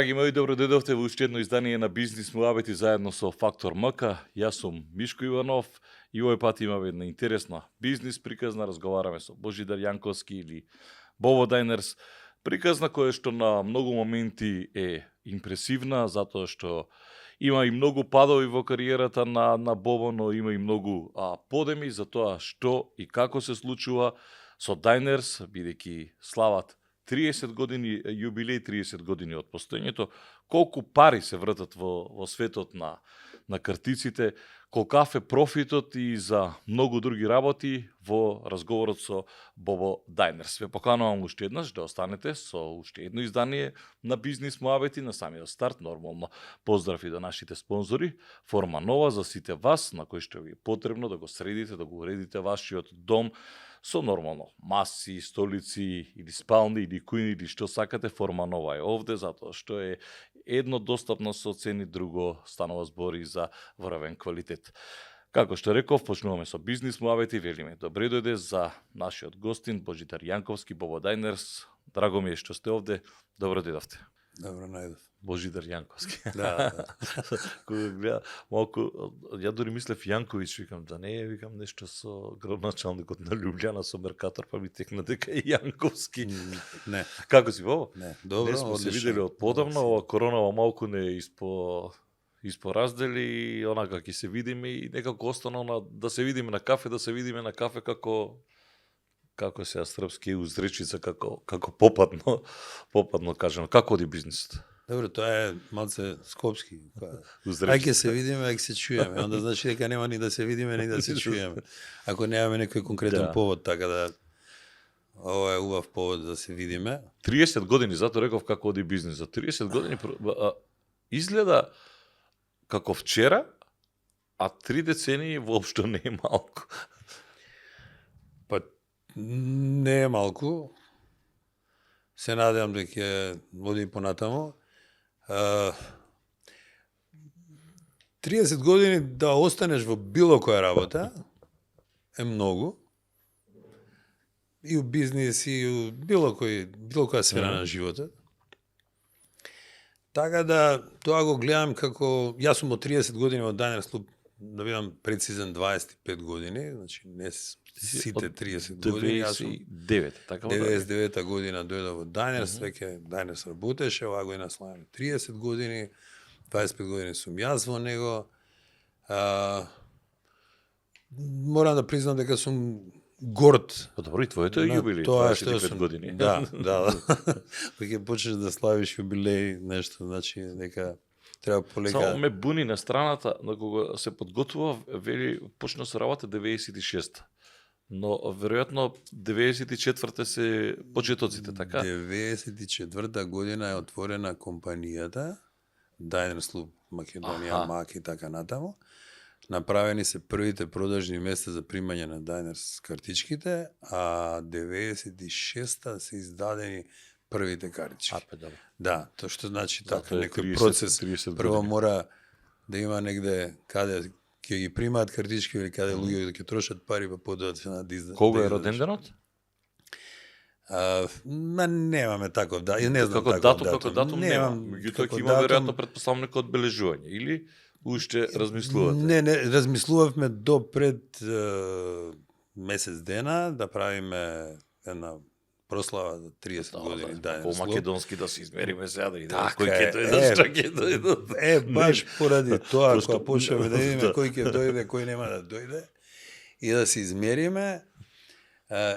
Драги мои, добро дојдовте во уште едно издание на Бизнис Муабети заедно со Фактор МК. Јас сум Мишко Иванов и овој пат имаме една интересна бизнис приказна. Разговараме со Божидар Јанковски или Бобо Дајнерс. Приказна која што на многу моменти е импресивна, затоа што има и многу падови во кариерата на Бобо, но има и многу подеми за тоа што и како се случува со Дајнерс, бидејќи слават 30 години јубилеј, 30 години од постоењето, колку пари се вртат во светот на картиците, колкав е профитот и за многу други работи во разговорот со Бобо Дајнерс. Ве поканувам уште еднаш да останете со уште едно издание на Бизнис Муабети на самиот старт. Нормално поздрав и до нашите спонзори. Форма нова за сите вас, на кои што ви е потребно да го средите, да го уредите вашиот дом, со нормално маси, столици или спални или кујни или што сакате. Форма нова е овде затоа што е едно достапно со цени, друго станува збори за врвен квалитет. Како што реков, почнуваме со Бизнис Муабети, велиме добре дојде за нашиот гостин Божидар Јанковски, Бобо Дајнерс. Драго ми е што сте овде. Добро дојдовте. Добро најдов. Божидар Јанковски. Да. Кога гледа малку, ја дори мислев Јанковиќ, викам да не е, викам нешто со градоначалникот на Лјубљана со Меркатор, па ми текна дека е Јанковски. Не. Како си, Бобо? Не. Добро, не сме одлично. се видели од подавно, ова коронава малку не испораздели и онака ќе се видиме и некако останало да се видиме на кафе, како се српски узречица, како попадно кажано. Како оди бизнисот? Добро, тоа е малце скопски. Узречица. Ајде се видиме, ајде се чуеме. Онда значи дека нема ни да се видиме, ни да се чуеме. Ако немаме некој конкретен повод, така да ова е убав повод да се видиме. 30 години, затоа реков како оди бизнисот. 30 години изгледа како вчера, а 3 децении воопшто не е малку. Па не е малку. Се надевам дека ќе води понатаму. 30 години да останеш во било која работа е многу. И у бизнис, и у било која сфера на животот. Така да, тоа го гледам како... Јас сум од 30 години од Дајнерс клуб, да бидам прецизен 25 години, значи не сите 30 години. Јас сум 99, така? 99-та година дојдов од Дајнерс, веќе Дајнерс работеше, оваа година славаме 30 години, 25 години сум јас во него. Морам да признам дека сум горд. Па добро, и твоето е јубилеј, 25 години. Да. Веќе почнеш да славиш јубилеј, нешто, значи дека треба полека. Само ме буни на страната, на кога се подготвува, вели почна со работа 96. Но веројатно 94-та се почетоците, така? 94-та година е отворена компанијата Дајнерс клуб Македонија, МАК и така натаму. Направени се првите продажни места за примање на Дајнерс картичките, а 96-та се издадени првите картички. Добро. Да, тоа што значи така, некој 30, процес. 30 Прво мора да има негде каде ќе ги примаат картички или каде луѓе ќе трошат пари, па подоцна да издадат. Кога е роден денот? Немаме таков да, не знам како датум немам. Меѓутоа ќе има веројатно предпоставам некој одбележување или уште размислувате? Не, размислувавме до пред месец дена да правиме една прослава за 30 години Дајнерс клуб. По македонски да се измериме сега да видиме Така кој ќе дојде, што ќе дојде. Баш поради тоа, кога почнеме да видиме кој ќе дојде, кој нема да дојде и да се измериме,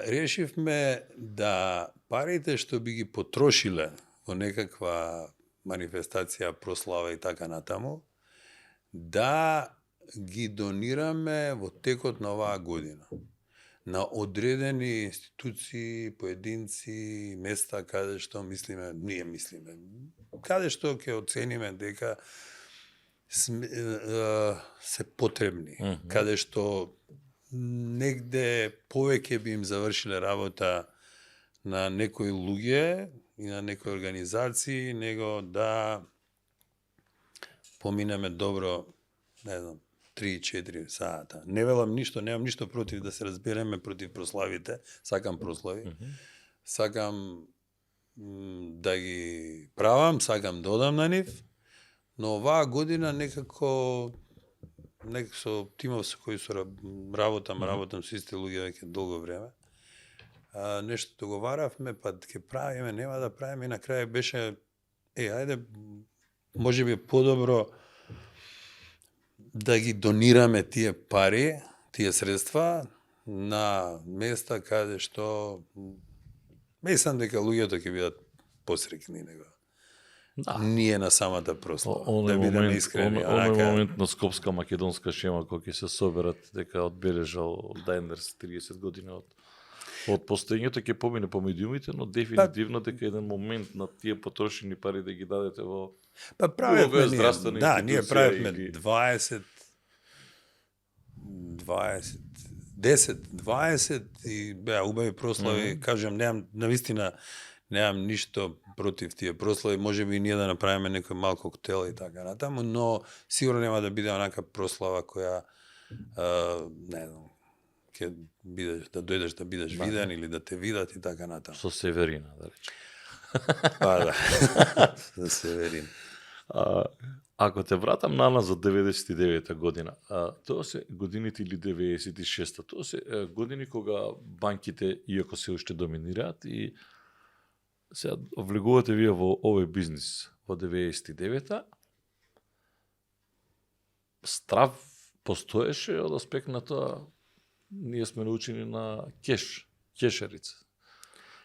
решивме да парите што би ги потрошиле во некаква манифестација, прослава и така натаму, да ги донираме во текот на оваа година на одредени институции, поединци, места каде што ние мислиме, каде што ќе оцениме дека се потребни, каде што негде повеќе би им завршиле работа на некои луѓе и на некои организации, него да поминеме добро, не знам, 3-4 сата. Не велам ништо, немам ништо против да се разбереме против прославите, сакам прослави. Сакам да ги правам, сакам да одам на нив, но оваа година некако со тимов со кои работам со исти луѓе веќе долго време. Нешто договаравме, па ќе правиме, нема да правиме, и на крај беше ајде, можеби подобро да ги донираме тие пари, тие средства на места каде што мислам дека луѓето ќе бидат посрекни него. Да. Ние на самата прослава. Оној Да бидеме момент, искрени. оној момент на Скопска македонска шема кој ќе се соберат дека одбележал Дайндерс 30 години од постоењето ќе помине по медиумите, но дефинитивно дека еден момент на тие потрошени пари да ги дадете во Па било која правевме здравствена да, ние институција правевме или- 20 и беа убави прослави, кажам, немам ништо против тие прослави, можеби и ние да направиме некој мал коктел и така натаму, но сигурно нема да биде онака прослава која не знам, ќе бидеш да дојдеш да бидеш виден или да те видат и така натаму. со Северина, да речем. Па да. За Северин. Ако те вратам наназад 99-та година, тоа се годините или 96-та, тоа се години кога банките, иако се уште доминираат, и сега влегувате вие во овој бизнис во 99-та, страв постоеше од аспект на тоа, ние сме научени на кешерица.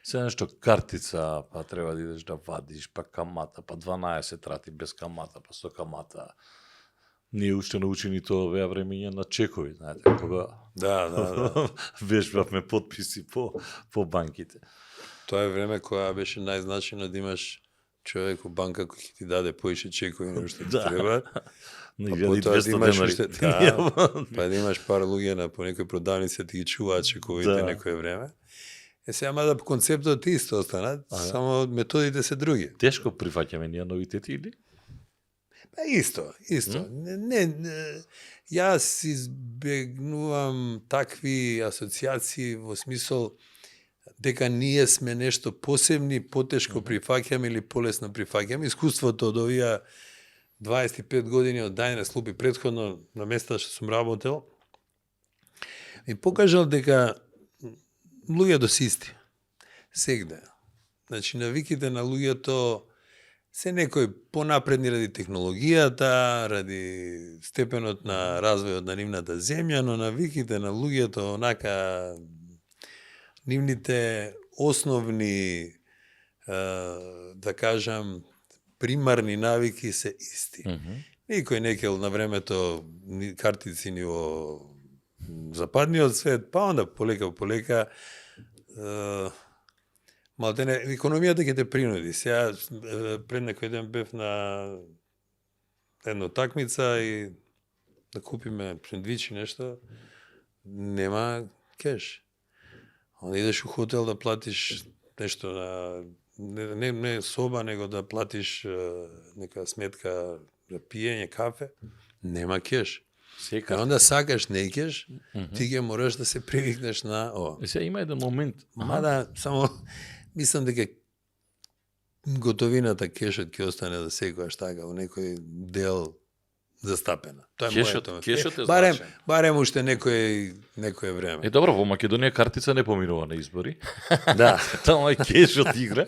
Се нешто картица, па треба да идеш да вадиш, па камата, па 12 рати без камата, па со камата. Ние уште научени тоа веа времења на чекови, знаете, кога Да. вежбавме подписи по банките. Тоа е време која беше најзначајно да имаш човек у банка кој ќе ти даде поише чекови nego што ти Да. треба. На Па потоа 1200 да имаш денари. уште, да, па да имаш пар луѓе на по некој продавници да ти ги чуваат чековите Да. некое време. Сега мада концептот е исто останат, само методите се други. Тешко прифаќаме ние новитети или? Па исто. Не, јас избегнувам такви асоциации во смисол дека ние сме нешто посебни, потешко прифаќаме или полесно прифаќаме. Искуството од овие 25 години од Дайндерс клуб и претходно на места што сум работел, ми покажал дека луѓето се исти. Сегде. Значи, навиките на луѓето се некои понапредни ради технологијата, ради степенот на развојот на нивната земја, но навиките на луѓето, онака, нивните основни, да кажам, примарни навики се исти. Никој не кел на времето картици ни во западниот свет, па онда полека малтене економијата ќе те принуди. Сега пред некој ден бев на една такмица и да купиме сендвичи нешто, нема кеш. Онда идеш у хотел да платиш нешто на не соба, него да платиш нека сметка за пиење кафе, нема кеш. Сека. Онда сакаш не кеш, ти ќе мораш да се привикнеш на ова. Сега има еден момент. Мада само мислам дека готовината кешот ќе остане за секојаш така во некој дел застапена. Тоа е моето. Кешот е барем уште некој време. добро, во Македонија картица не поминува на избори. Да. Тама е кешот игра.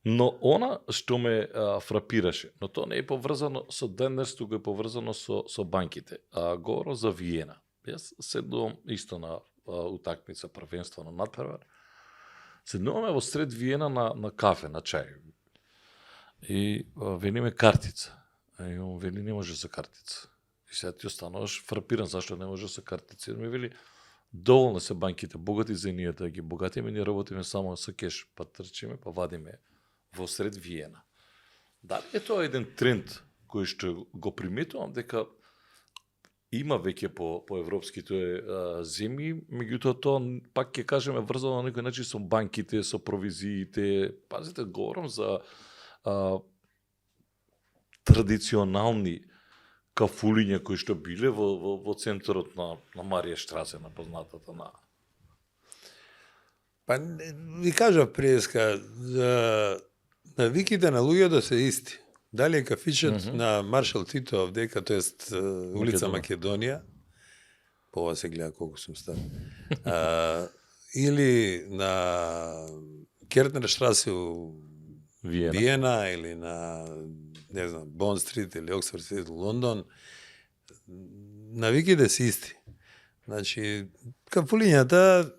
Но она што ме фрапираше, но тоа не е поврзано со Дайндерс, туку е поврзано со банките. Говорам за Виена. Јас седувам исто на утакмица првенство на надпревар. Седнуваме во сред Виена на кафе, на чај. И вениме картица. И он вели не може со картица. И сега ти остануваш фрапиран зашто не може со картица. И ми вели доволно се банките богати за ние да ги богатиме, ние работиме само со кеш, па трчиме, па вадиме во сред Виена. Дали е тоа еден тренд кој што го приметувам дека има веќе по европските земји, меѓутоа тоа пак ќе кажеме врзано на некој начин со банките, со провизиите. Пазите, говорам за традиционални кафулиња кои што биле во центарот на Марија Штрасе, на познатата на Па ви кажав преска, навиките на луѓето се исти. Дали е кафичот на Маршал Тито овдека, тоест улица Македонија, по ова се гледа колку сум стар, или на Кертнер Штрасе у Виена, или на, не знам, Бонд Стрит или Оксфорд Стрит у Лондон, навиките се исти. Значи, кафулињата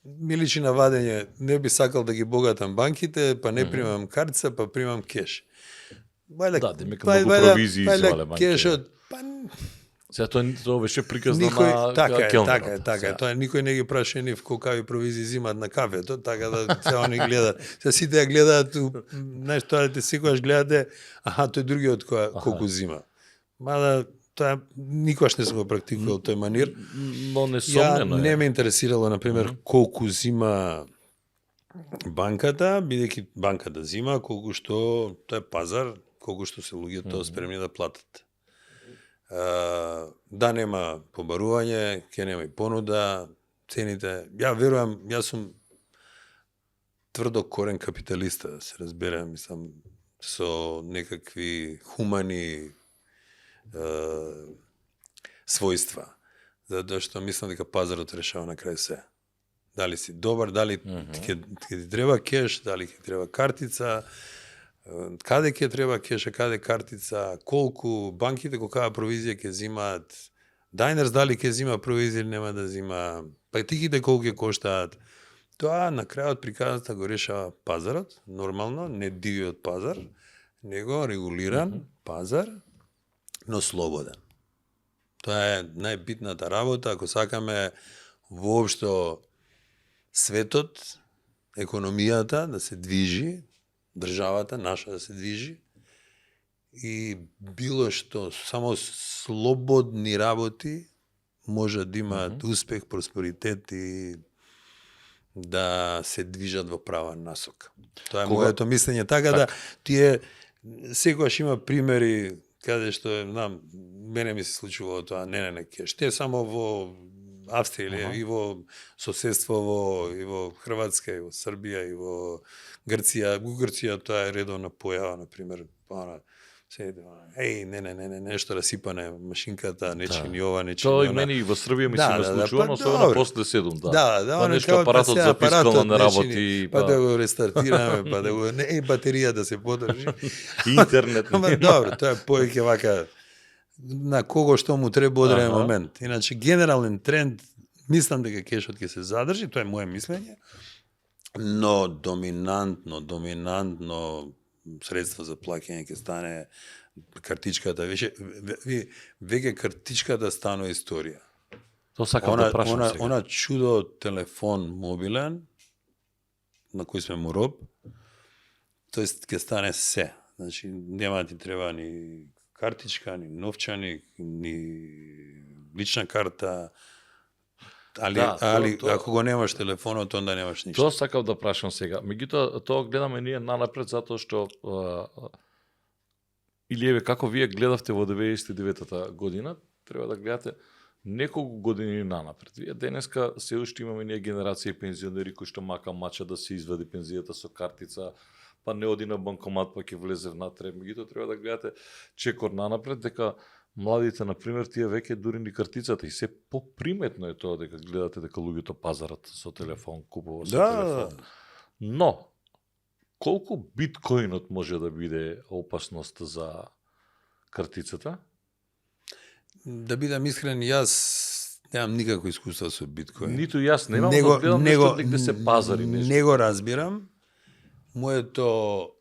ми личи на вадење, не би сакал да ги богатам банките, па не примам картица, па примам кеш. Да, демека многу провизии извале банките. Кешот, Сега тоа беше приказна никој, на келнерот. Така е. Тоа никој не ги праша нив колкави провизии зимат на кафето, така да се они гледаат. Се сите ја гледаат, знаеш, тоа те секогаш гледате, тој другиот колку зима. Мада тоа никогаш не сум го практикувал тој манир. Но несомнено не ме интересирало, например, колку зима банката, бидејќи банката зима, колку што тоа е пазар, колку што се луѓето спремни да платат. Да нема побарување, ќе нема и понуда, цените. Ја верувам, јас сум тврдо корен капиталиста, да се разбере, мислам, со некакви хумани својства. Затоа што мислам дека пазарот решава на крај се. Дали си добар, дали ќе ти треба кеш, дали ќе треба картица, каде ќе треба кеш, каде картица, колку банките колкава провизија ќе зимаат, Дайнерс дали ќе зима провизија или нема да зима, патиките колку ќе коштаат. Тоа на крајот приказната го решава пазарот, нормално, не дивиот пазар, него регулиран пазар, но слободен. Тоа е најбитната работа, ако сакаме воопшто светот, економијата да се движи, државата наша да се движи и било што, само слободни работи може да имаат успех, просперитет и да се движат во права насока. Тоа е моето мислење, така да тие секогаш има примери каде што знам, мене ми се случувало тоа, не кеш. Те само во Австрија и во соседство и во Хрватска, и во Србија, и во Грција. Во Грција тоа е редовна појава, например, не, нешто расипане машинката, нечи ни ова, нечи ни она. Тоа и мене и во Србија ми се случува, но особено после 7, да. Да, нешто апаратот за фискално не работи. Па да го рестартираме, па да го... батерија да се подржи. Интернет. Добро, тоа е повеќе вака на кого што му треба одреден момент. Иначе, генерален тренд, мислам дека кешот ќе се задржи, тоа е мое мислење, но доминантно средство за плаќање ќе стане картичката. Веќе картичката станува историја. Тоа сакам да прашам сега. Она чудо телефон мобилен, на кој сме му роб, тоест ќе стане се. Значи, нема ти треба ни картичка, ни новчаник, ни лична карта, али ако го немаш телефонот, онда немаш ништо. Тоа сакав да прашам сега. Меѓутоа, тоа гледаме ние нанапред затоа што или еве како вие гледавте во 99-та година, треба да гледате неколку години нанапред. Вие денеска се уште имаме ние генерација пензионери кои што мача да се извади пензијата со картица, па не оди на банкомат, па ќе влезе внатре. Меѓутоа треба да гледате чекор нанапред, дека младите, например, тие веќе дури ни картицата и се поприметно е тоа дека гледате дека луѓето пазарат со телефон, купува со телефон. Но, колку биткоинот може да биде опасност за картицата? Да бидам искрен, јас немам никакво искуство со биткоин. Ниту јас немам, но гледам нешто негде се пазари нешто. Не го разбирам. Моето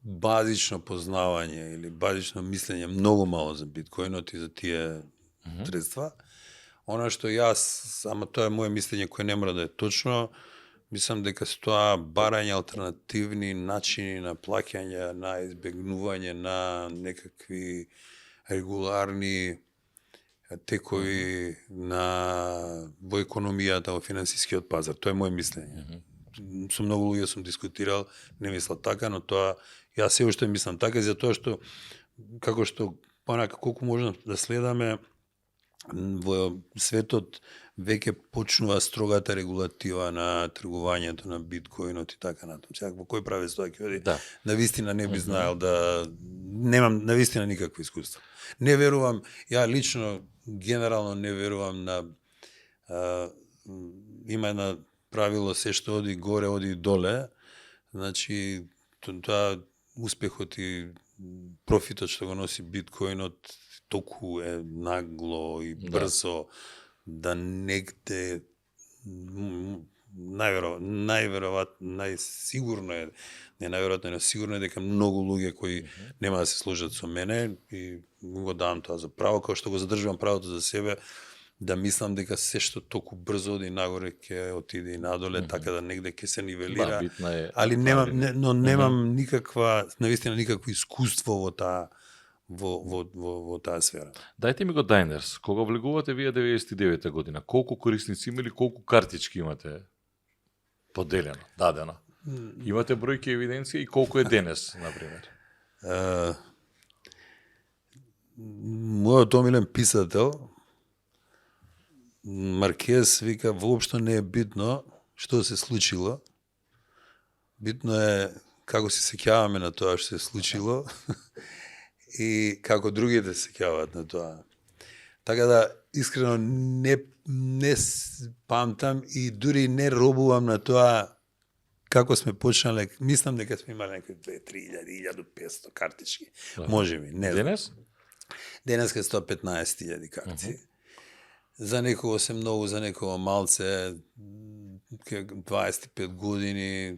базично познавање или базично мислење многу мало за биткоинот и за тие средства. Она што јас, ама тоа е мое мислење кое не мора да е точно, мислам дека се тоа барање алтернативни начини на плаќање, на избегнување на некакви регуларни текови во економијата, во финансискиот пазар. Тоа е мое мислење. Со многу луѓе сум дискутирал, не мислам така, но тоа јас се уште мислам така, затоа што како што онака колку можам да следаме во светот веќе почнува строгата регулатива на тргувањето на биткоинот и така натаму. Сега во кој правец тоа ќе оди? Да. Навистина не би знаел да немам навистина никакво искуство. Не верувам, ја лично генерално не верувам на има една правило се што оди горе, оди доле. Значи тоа успехот и профитот што го носи биткоинот толку е нагло и брзо да негде најсигурно е, не најверојатно, но сигурно е дека многу луѓе кои нема да се сложат со мене и го давам тоа за право, како што го задржувам правото за себе да мислам дека се што толку брзо оди нагоре ќе отиде и надоле, така да негде ќе се нивелира. Да, битна е. Али немам никаква, навистина никакво искуство во таа во таа сфера. Дајте ми го Diners. Кога влегувате вие 99-та година, колку корисници имали, колку картички имате поделено, дадено? Имате бројки евиденција и колку е денес, например? Мојот омилен писател Маркез вика, воопшто не е битно што се случило. Битно е како се сеќаваме на тоа што се случило и како другите се сеќаваат на тоа. Така да, искрено, не памтам и дури не робувам на тоа како сме почнале. Мислам дека сме имали некои 2-3 1500 картички. Може би, не знам. Денес? Денеска 115.000 карти. За некого се многу, за некого малце, 25 години.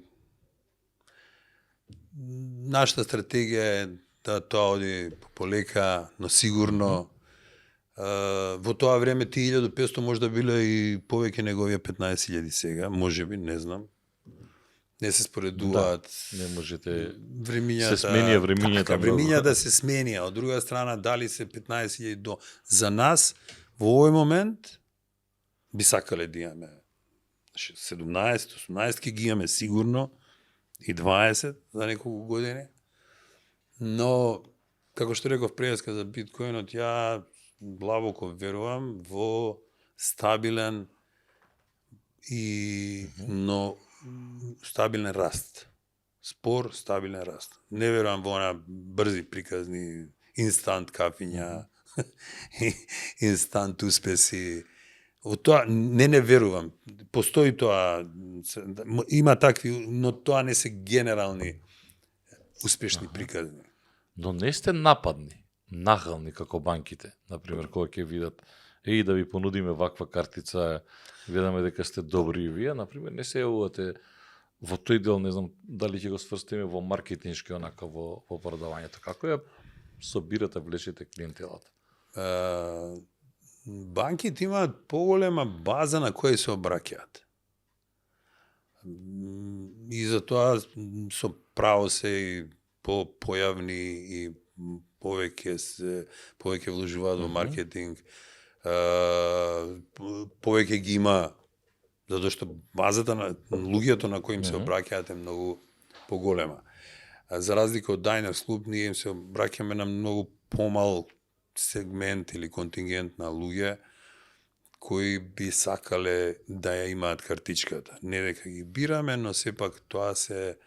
Нашата стратегија е да тоа оди полека, но сигурно. Во тоа време ти 1500 може да биле и повеќе него овие 15.000 сега, може би, не знам. Не се споредуваат. Да, не можете. Времињата се сменија времињата. Така, времињата се сменија. Од друга страна, дали се 15.000 до за нас во овој момент би сакале да имаме 17, 18 ки ги имаме сигурно и 20 за неколку години. Но како што реков преска за биткоинот, ја длабоко верувам во стабилен и но стабилен раст. Спор, стабилен раст. Не верувам во она брзи приказни инстант кафиња, инстант успеси. Во тоа не верувам. Постои тоа, има такви, но тоа не се генерални успешни приказни. Но не сте нападни, нахални како банките, например, кога ќе видат и да ви понудиме ваква картица, видаме дека сте добри и вие, например, не се јавувате во тој дел, не знам дали ќе го сврстиме во маркетиншки, онака во продавањето. Како ја собирате, влечете клиентелата? Банките имаат поголема база на која се обраќаат. И затоа со право се и појавни и повеќе вложуваат во маркетинг. Повеќе ги има затоа што базата на луѓето на кои им се обраќаат е многу поголема. За разлика од Diners Club, ние им се обраќаме на многу помал сегмент или контингент на луѓе кои би сакале да ја имаат картичката. Не дека ги бираме, но сепак тоа се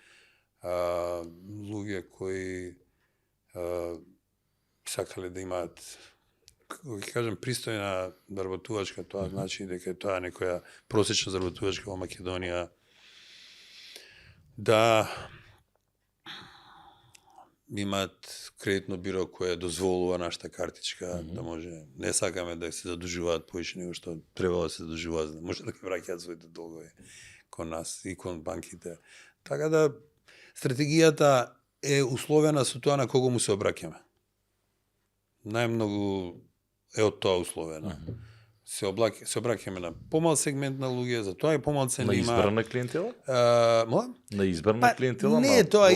луѓе кои сакале да имаат, како ќе кажем, пристојна заработувачка, тоа значи дека тоа некоја просечна заработувачка во Македонија да имаат кредитно биро кое дозволува нашата картичка да може. Не сакаме да се задужуваат повеќе него што требало да се задужуваат, за да може да ги враќаат своите долгови кон нас и кон банките. Така да стратегијата е условена со тоа на кого му се обраќаме. Најмногу е од тоа условена. Се обраќаме на помал сегмент на луѓе, затоа и помал цена има. На избрана клиентела? На избрана клиентела? Не е тоа,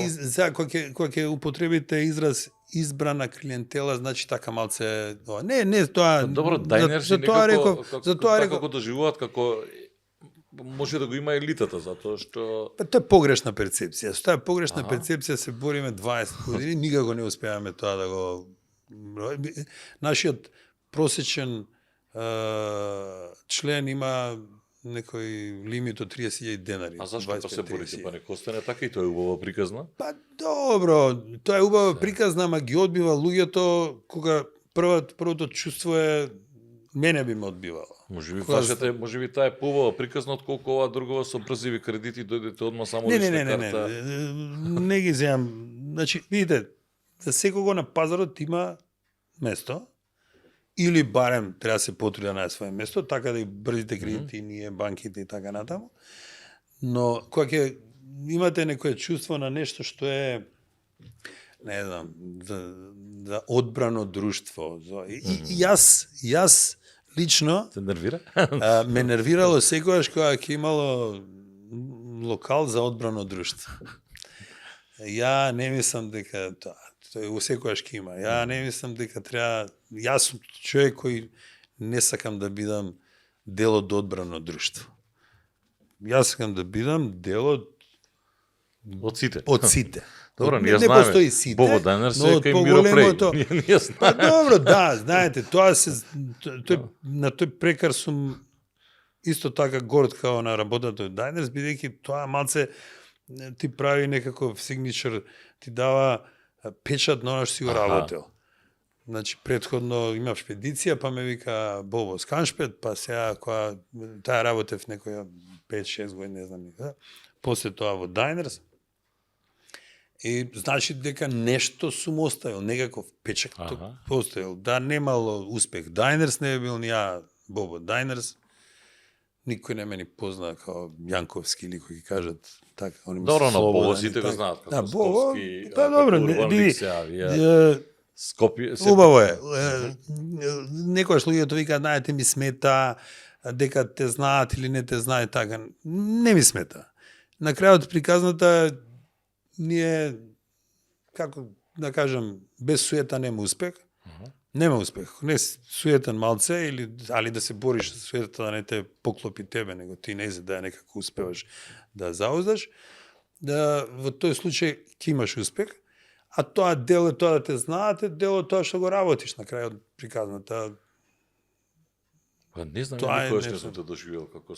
кога ќе употребите израз избрана клиентела, значи така малце. Не тоа. Добро, Diners како доживуваат, како може да го има елитата, затоа што... Тоа е погрешна перцепција. Со таа погрешна перцепција се бориме 20 години, никако не успеаваме тоа да го... Нашиот просечен член има некој лимит од 30.000 денари. А зашто па се 25-30.000. борите? Па нека остане така и тоа е убава приказна. Па добро, тоа е убава приказна, ама ги одбива луѓето кога првото чувство е мене би ме одбивало. Можеби Кога- фашата, можеби таа е поубава приказна отколку оваа другова со брзиви кредити дојдете одма само Не, лична не, карта. не ги земам. Значи, видите, за секого на пазарот има место, или барем треба да се потруди на свое место, така да и брзите кредити, ние, банките и така натаму. Но кога ќе имате некое чувство на нешто што е, не знам, за одбрано друштво. И јас лично Се нервира? ме нервирало секогаш кога ќе имало локал за одбрано друштво. Ја не мислам дека тој секогаш ќе има. Ја не мислам дека треба. Јас сум човек кој не сакам да бидам дел од одбрано друштво. Јас сакам да бидам дел Од сите. од сите. Добро, Не ние знаеме. постои сите, Бобо Данерс но е од кај Миро Преј. поголемото- Ние Па знаеме. добро, да, знаете, на тој прекар сум исто така горд као на работата од Diners, бидејќи тоа малце ти прави некаков сигничер, ти дава печат на оно што си го Аха. работел. Значи, предходно имав шпедиција, па ме вика Бобо Сканшпед, па сега кога таа работев некоја 5-6 години, не знам ни кога, после тоа во Diners, и значи дека нешто сум оставил, некаков печак Аха. постоел. Да немало успех Diners, не би бил ни ја Бобо Diners, никој не ме ни позна као Јанковски или кои кажат така, они ми Добро, се но Бобо слободен и сите го така. знаат. Да, Бобо, па добро, Урбан не, Лик се јавија. Скопје се Убаво е. Некојаш луѓето викаат, знаете, ми смета дека те знаат или не те знаат така. Не ми смета. На крајот приказната ние, како да кажам, без суета нема успех. Нема успех. Не си суетен малце, или, али да се бориш со суетата да не те поклопи тебе, него ти не да некако успеваш да зауздаш. Да, во тој случај ќе имаш успех. А тоа дел е тоа да те знаат, е дел од тоа што го работиш на крајот приказната. Па не знам, Тоа е никогаш не нешто. сум те доживел како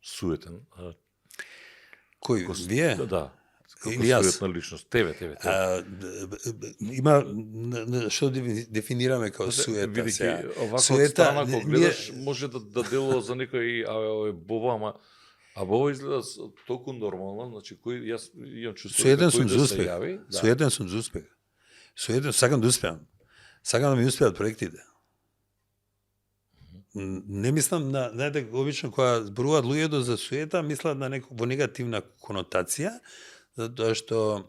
суетен. Кој? Вие? Да. Како Или јас? суетна личност. Тебе. Има што дефинираме како суета Види сега. овако од Суета, страна кога ние- гледаш може да делува за некој овој Боба, ама а Боба изгледа толку нормално, значи кој јас имам чувство Суетен дека сум кој за да се успех. јави, да. Суетен сум за успех. Суетен, сакам да успеам. Сакам да ми успеат проектите. Не мислам на, знаете, обично кога зборуваат луѓето за суета, мислат на во негативна конотација, затоа што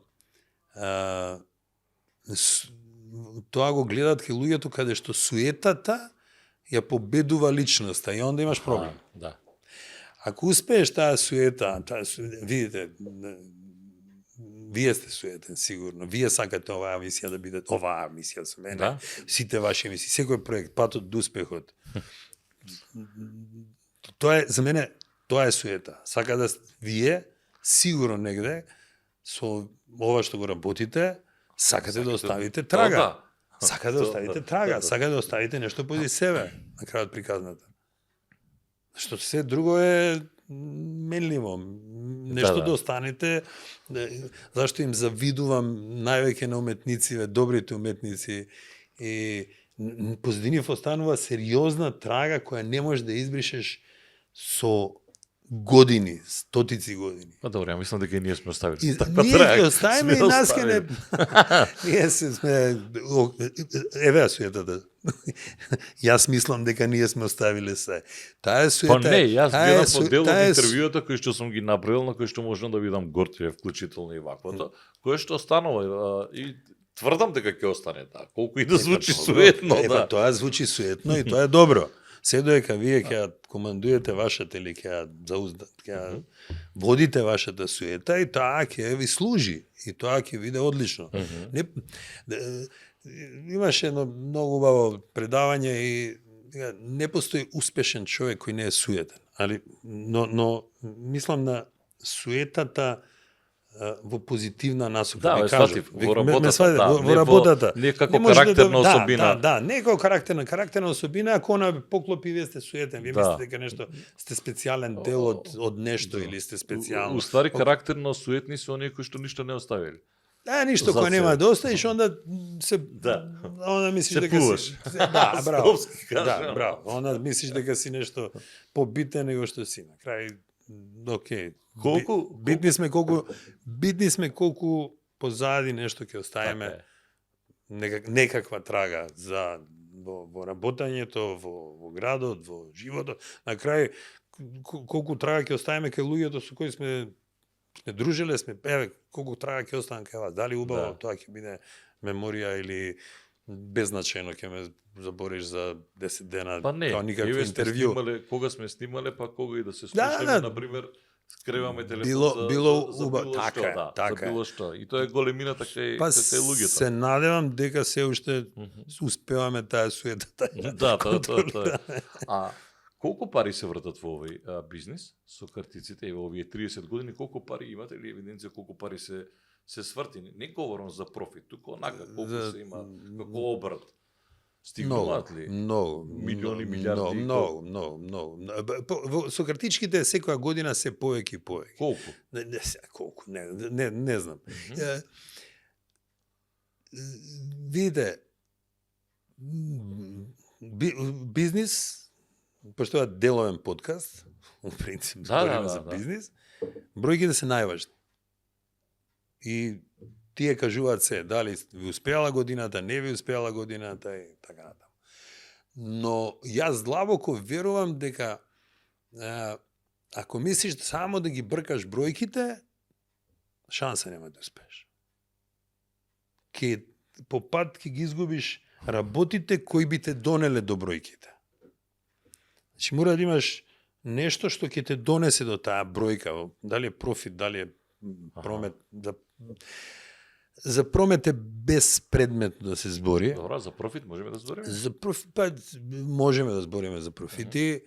тоа го гледаат кај луѓето каде што суетата ја победува личноста и онда имаш проблем. Да. Ако успееш видите, вие сте суетен, сигурно. Вие сакате оваа мисија да биде оваа мисија со мене. Да. Сите ваши мисии, секој проект, патот до успехот. Тоа е, за мене, тоа е суета. Сака да вие, сигурно негде, со ова што го работите, сакате да оставите трага. Да. Сакате да оставите трага, сакате да оставите нешто поди себе, на крајот приказната. Што се друго е менливо. Нешто да останете, зашто им завидувам највеќе на уметнициве, добрите уметници, и позадинив останува сериозна трага која не можеш да избришеш со години, стотици години. Па добро, ја мислам дека и ние сме оставили. И таква ние трага. ќе оставиме и Сме нас ќе не... оставили. Ние сме... Еве ја суетата. Јас мислам дека ние сме оставиле се. Таа е суета... Па не, јас таа е гледам су- по дел од таа е су- интервјуата кои што сум ги направил, на кои што можам да бидам горчив, вклучително и ваквото, кое што останува и тврдам дека ќе остане така. Колку и да звучи суетно, да. Тоа звучи суетно и тоа е добро. Се доека вие ќе командуете вашата или ќе водите вашата суета, и тоа ќе ви служи и тоа ќе биде одлично. Не, имаше едно многу убаво предавање и не постои успешен човек кој не е суетен. Но мислам на суетата во позитивна насока. Да, ви ме кажам. сватив, Ви- во ме работата, сватив, да, во не работата. не како Не можете карактерна особина. Да, не како карактерна особина, ако она поклопи, вие сте суетен, вие Да. мислите дека нешто сте специјален дел од нешто Да. или сте специјално. Уствари карактерно суетни се оние кои што ништо не оставили. Ништо За кој нема себе. да оставиш, onda се Да. onda misliш Се дека плуваш. си да, браво. Скопски кажа. Да, браво. Onda misliš дека си нешто побитен него што си. На крај окей. Битни сме колку позади нешто ќе оставиме. Така е. Некаква трага за во работењето, во градот, во животот. На крај колку трага ќе оставиме кај луѓето со кои сме дружиле, колку трага ќе оставам кај вас. Дали убаво Да. тоа ќе биде меморија или беззначајно ќе ме забориш за 10 дена Па не, као никакво еве сме интервју. снимале, кога сме снимале, па кога и да се Да, слушаме, да. на пример, скреваме телефон Било за убаво. било Така што, е, да, така за е. било што. И тоа е големината кај Па кај луѓето. се надевам дека се уште Мгм. успеваме таа суета. Да, тоа. А колку пари се вртат во овој бизнис со картиците во овие 30 години, колку пари имате ли евиденција колку пари се сврти? Не говорам за профит, туку онака колку се има како обрат. Стигнуваат ли? Многу. Милиони, милиарди, Многу. Со картичките секоја година се повеќе и повеќе. Колку? Колку? Не знам. Видите, бизнис, пошто е деловен подкаст, во принцип, збориме за бизнис, бројките се најважни. И тие кажуваат се, дали ви успеала годината, не ви успеала годината и така натаму. Но јас длабоко верувам дека ако мислиш само да ги бркаш бројките, шанса нема да успееш. По пат ќе ги изгубиш работите кои би те донеле до бројките. Значи мора да имаш нешто што ќе те донесе до таа бројка, дали е профит, дали е промет, за промет е безпредметно да се збори. Добра, за профит можеме да збориме? За профит, па можеме да збориме за профити.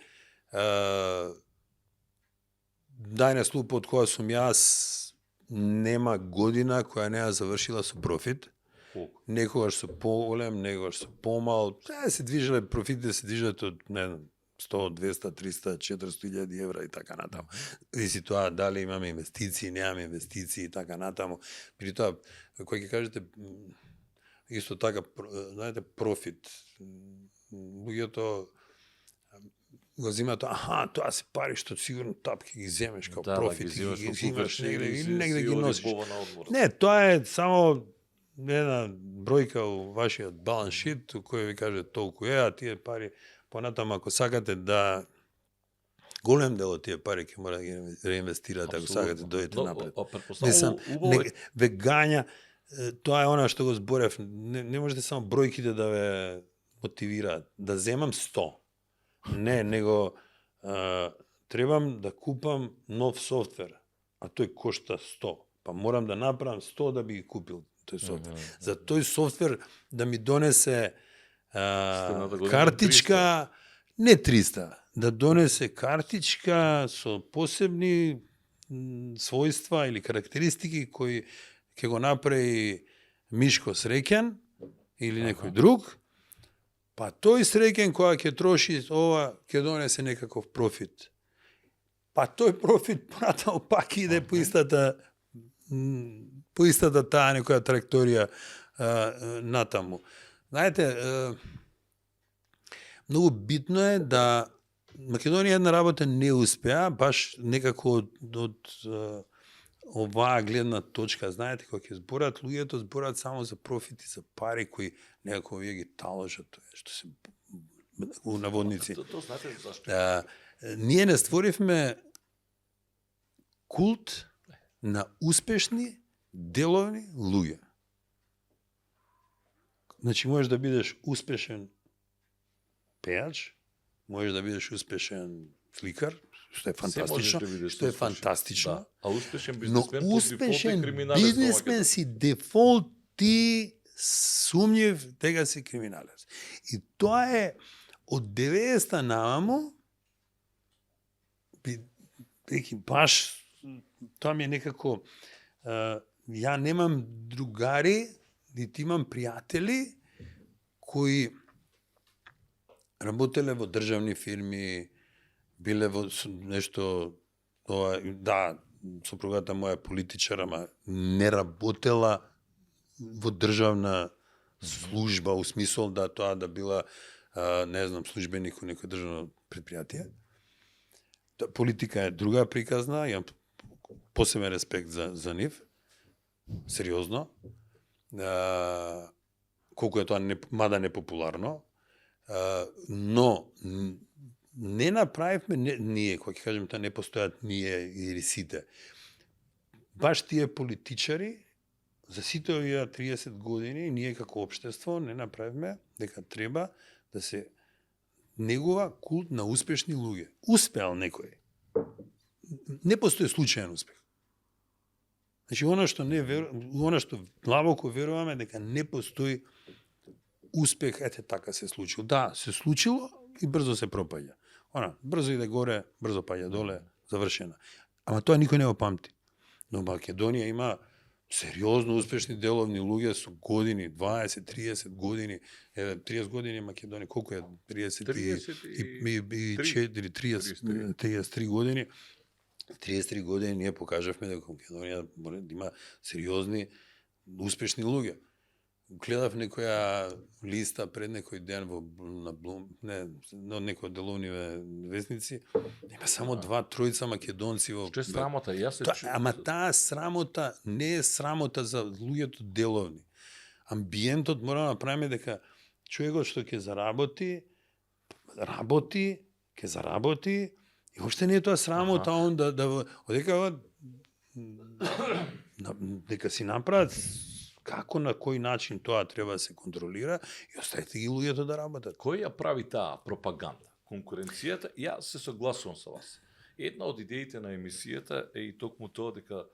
Дајнес од која сум јас, нема година која не ја завршила со профит. Колку? Некогаш со поголем, некогаш со помал. Се движеле, профитите се движат од, не знам, 100, 200, 300, 400 илјади евра и така натаму. Виси тоа дали имаме инвестиции, немаме инвестиции и така натаму. При тоа, кој ќе кажете, исто така, знаете, профит. Луѓето го зимаат, тоа се пари што сигурно тап ќе ги земеш као профит, ги имаш негде или негде ги носиш. Не. Не, тоа е само една бројка у вашиот баланс шит, кој ви каже толку е, а тие пари понатаму ако сакате да голем дел од тие пари ќе мора да ги реинвестирате ако сакате да дојдете напред. Не сам вегања, тоа е она што го зборев, не можете само бројките да ве мотивираат, да земам 100. Не, него требам да купам нов софтвер, а тој кошта 100. Па морам да направам 100 да би ги купил тој софтвер. За тој софтвер да ми донесе картичка, не 300, да донесе картичка со посебни својства или карактеристики кои ќе го направи Мишко среќен или некој друг, па тој среќен која ќе троши ова, ќе донесе некаков профит. Па тој профит понатаму пак иде по истата таа некоја траекторија натаму. Знаете, многу битно е да Македонија една работа не успеа, баш некако од оваа гледна точка. Знаете, кога ќе зборат луѓето, зборат само за профити, за пари кои некако вие ги таложат, што се у наводници. Тоа знаете зашто? Ние не створивме култ на успешни, деловни луѓе. Значи, можеш да бидеш успешен пејач, можеш да бидеш успешен фликар, што е фантастично, Да. А успешен но бизнисмен успешен бизнисмен си дефолт, ти сумњив дека си криминалец. И тоа е од 90-та наваму, баш тоа ми е некако ја немам другари, нити имам пријатели кои работеле во државни фирми, биле во нешто, да, сопругата моја е политичар, ама не работела во државна служба, у смисол да тоа да била, не знам, службеник у некој државно предпријатие. Политика е друга приказна, имам посебен респект за нив, сериозно. Колку е тоа мада непопуларно, но не направивме ние, кога ќе кажем тоа не постојат ние или сите. Баш тие политичари за сите овие 30 години ние како општество не направивме дека треба да се негува култ на успешни луѓе. Успеал некој. Не постои случаен успех. Значи, она што длабоко веруваме дека не постои успех, ете така се случило. Да, се случило и брзо се пропаѓа. Брзо иде горе, брзо паѓа доле, завршена. Ама тоа никој не го памти. Но Македонија има сериозно успешни деловни луѓе со години, 20, 30 години, 30 години Македонија, колку е? 33 години. 33 години ние покажавме дека Македонија има сериозни, успешни луѓе. Гледав некоја листа пред некој ден на некој деловниве вестници, има само 2-3 македонци во... Што е срамота? Ама таа срамота не е срамота за луѓето деловни. Амбиентот мора да направиме дека човекот што ќе заработи, ќе заработи и воопште не е тоа срамота он дека си направат како на кој начин тоа треба да се контролира и оставите ги луѓето да работат. Кој ја прави таа пропаганда? Конкуренцијата? Јас се согласувам со вас. Една од идеите на емисијата е и токму тоа дека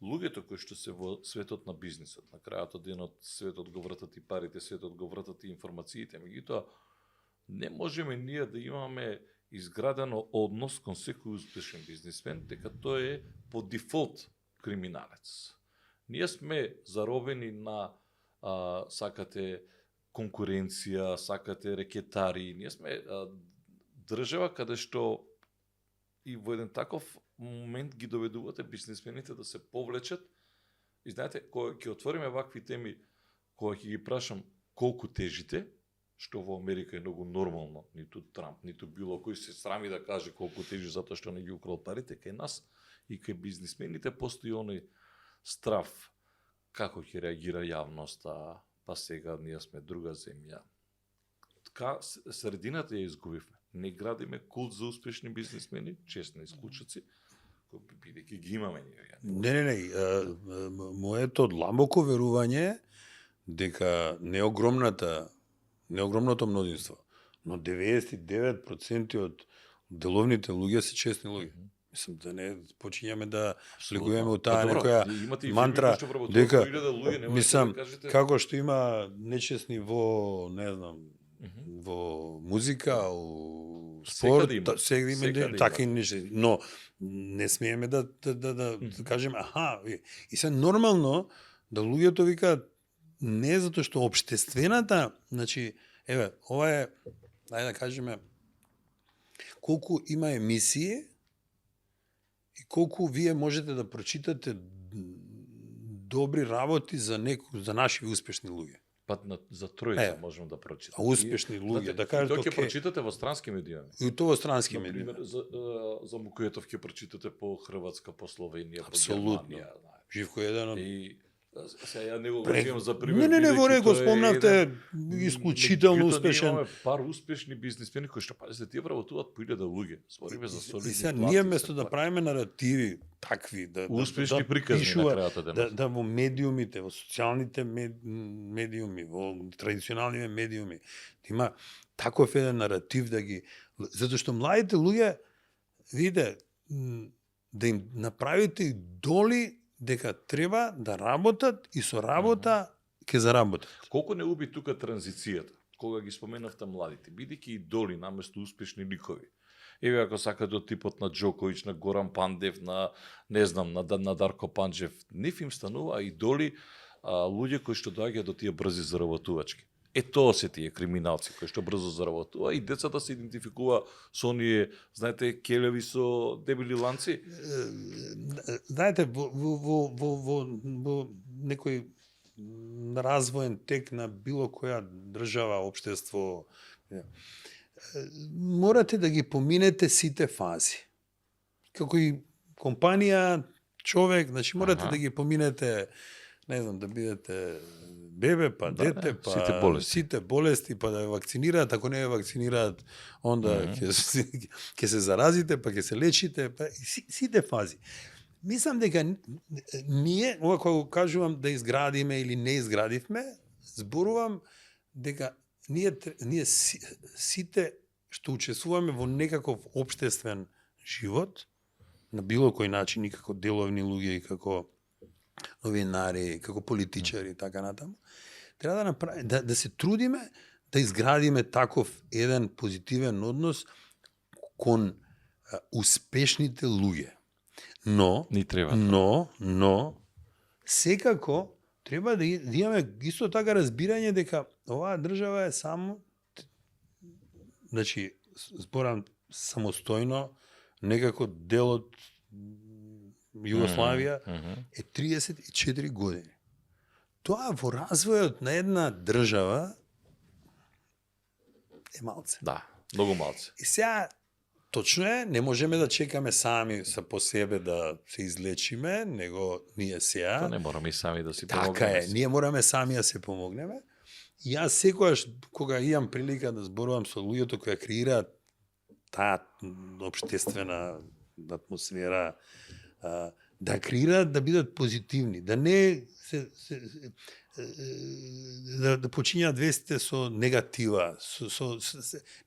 луѓето кои што се во светот на бизнисот, на крајот од денот светот го вртат и парите, светот го вртат и информациите, меѓутоа не можеме ние да имаме изградено однос кон секој успешен бизнисмен дека тој е по дефолт криминалец. Ние сме заробени на сакате конкуренција, сакате рекетари. Ние сме држава каде што и во еден таков момент ги доведувате бизнисмените да се повлечат. И знаете, кога ќе отвориме вакви теми, кога ќе ги прашам колку тежите, што во Америка е многу нормално, ниту Трамп, ниту било кој се срами да каже колку тежи затоа што не ги украл парите, кај нас и кај бизнисмените постои оној страв како ќе реагира јавноста, па сега ние сме друга земја. Така средината ја изгубивме. Не градиме култ за успешни бизнисмени, честни исклучоци, кои бидејќи ги имаме ние. Не. Моето длабоко верување дека не огромното мнозинство, но 99% од деловните луѓе се честни луѓе. Мислам да не почињаме да слегуваме од таа некоја мантра дека мислам како што има нечестни во, не знам, во музика, у спорт, сега има такви нешто, но не смееме да кажеме и се нормално да луѓето викаат не затоа што општествената, значи ова е, ајде да кажеме, колку има емисии и колку вие можете да прочитате добри работи за наши успешни луѓе. За тројца можеме да прочитаме. А успешни луѓе, да кажете, тоа ќе прочитате во странски медиуми. И тоа во странски медиуми. Например, за Мукуетов ќе прочитате по Хрватска, по Словенија, по Германија. Живко е еден од... Сега ја не го вземам за пример. Не, во го спомнавте, исклучително успешен. Имаме пар успешни бизнисмени кои што пазите тие работуваат по 1000 луѓе. Збориме за солидни. И сега ние вместо да правиме наративи такви, успешни приказни на крајот од денот. Да во медиумите, во социјалните медиуми, во традиционалните медиуми, има таков еден наратив да ги, затоа што младите луѓе, видите, да им направите доли дека треба да работат и со работа ќе заработат. Колку не уби тука транзицијата? кога ги споменавте младите, бидејќи идоли наместо успешни ликови. Еве ако сакате од типот на Џоковиќ, на Горан Пандев, на не знам, на Дарко Панџев, нив им станува идоли луѓе кои што доаѓаат до тие брзи заработувачки. Тоа се тие криминалци кои што брзо заработува и децата се идентификува со оние, знаете, келеви со дебели ланци. Знаете, во некој развоен тек на било која држава, општество, морате да ги поминете сите фази. Како и компанија, човек, значи морате да ги поминете, не знам, да бидете бебе, па дете, па сите болести, па да ја вакцинираат, ако не ја вакцинираат, онда ќе се заразите, па ќе се лечите, па сите фази. Мислам дека ние, ова кога кажувам да изградиме или не изградивме, зборувам дека ние сите што учествуваме во некаков општествен живот, на било кој начин, и како деловни луѓе, и како новинари, како политичари, така натаму, треба да направиме, да се трудиме да изградиме таков еден позитивен однос кон успешните луѓе. Но секако треба да имаме исто така разбирање дека оваа држава е само, значи, зборам самостојно, некако дел од Југославија е 34 години. Тоа во развојот на една држава е малце. Да, многу малце. И сега, точно е, не можеме да чекаме сами по себе да се излечиме, него ние сега... Тоа не мораме и сами да си помогнеме. Така е, ние мораме сами да се помогнеме. И јас секогаш, кога имам прилика да зборувам со луѓето кои креираат таа општествена атмосфера, да креираат, да бидат позитивни, да не да почињаат вестите со негатива,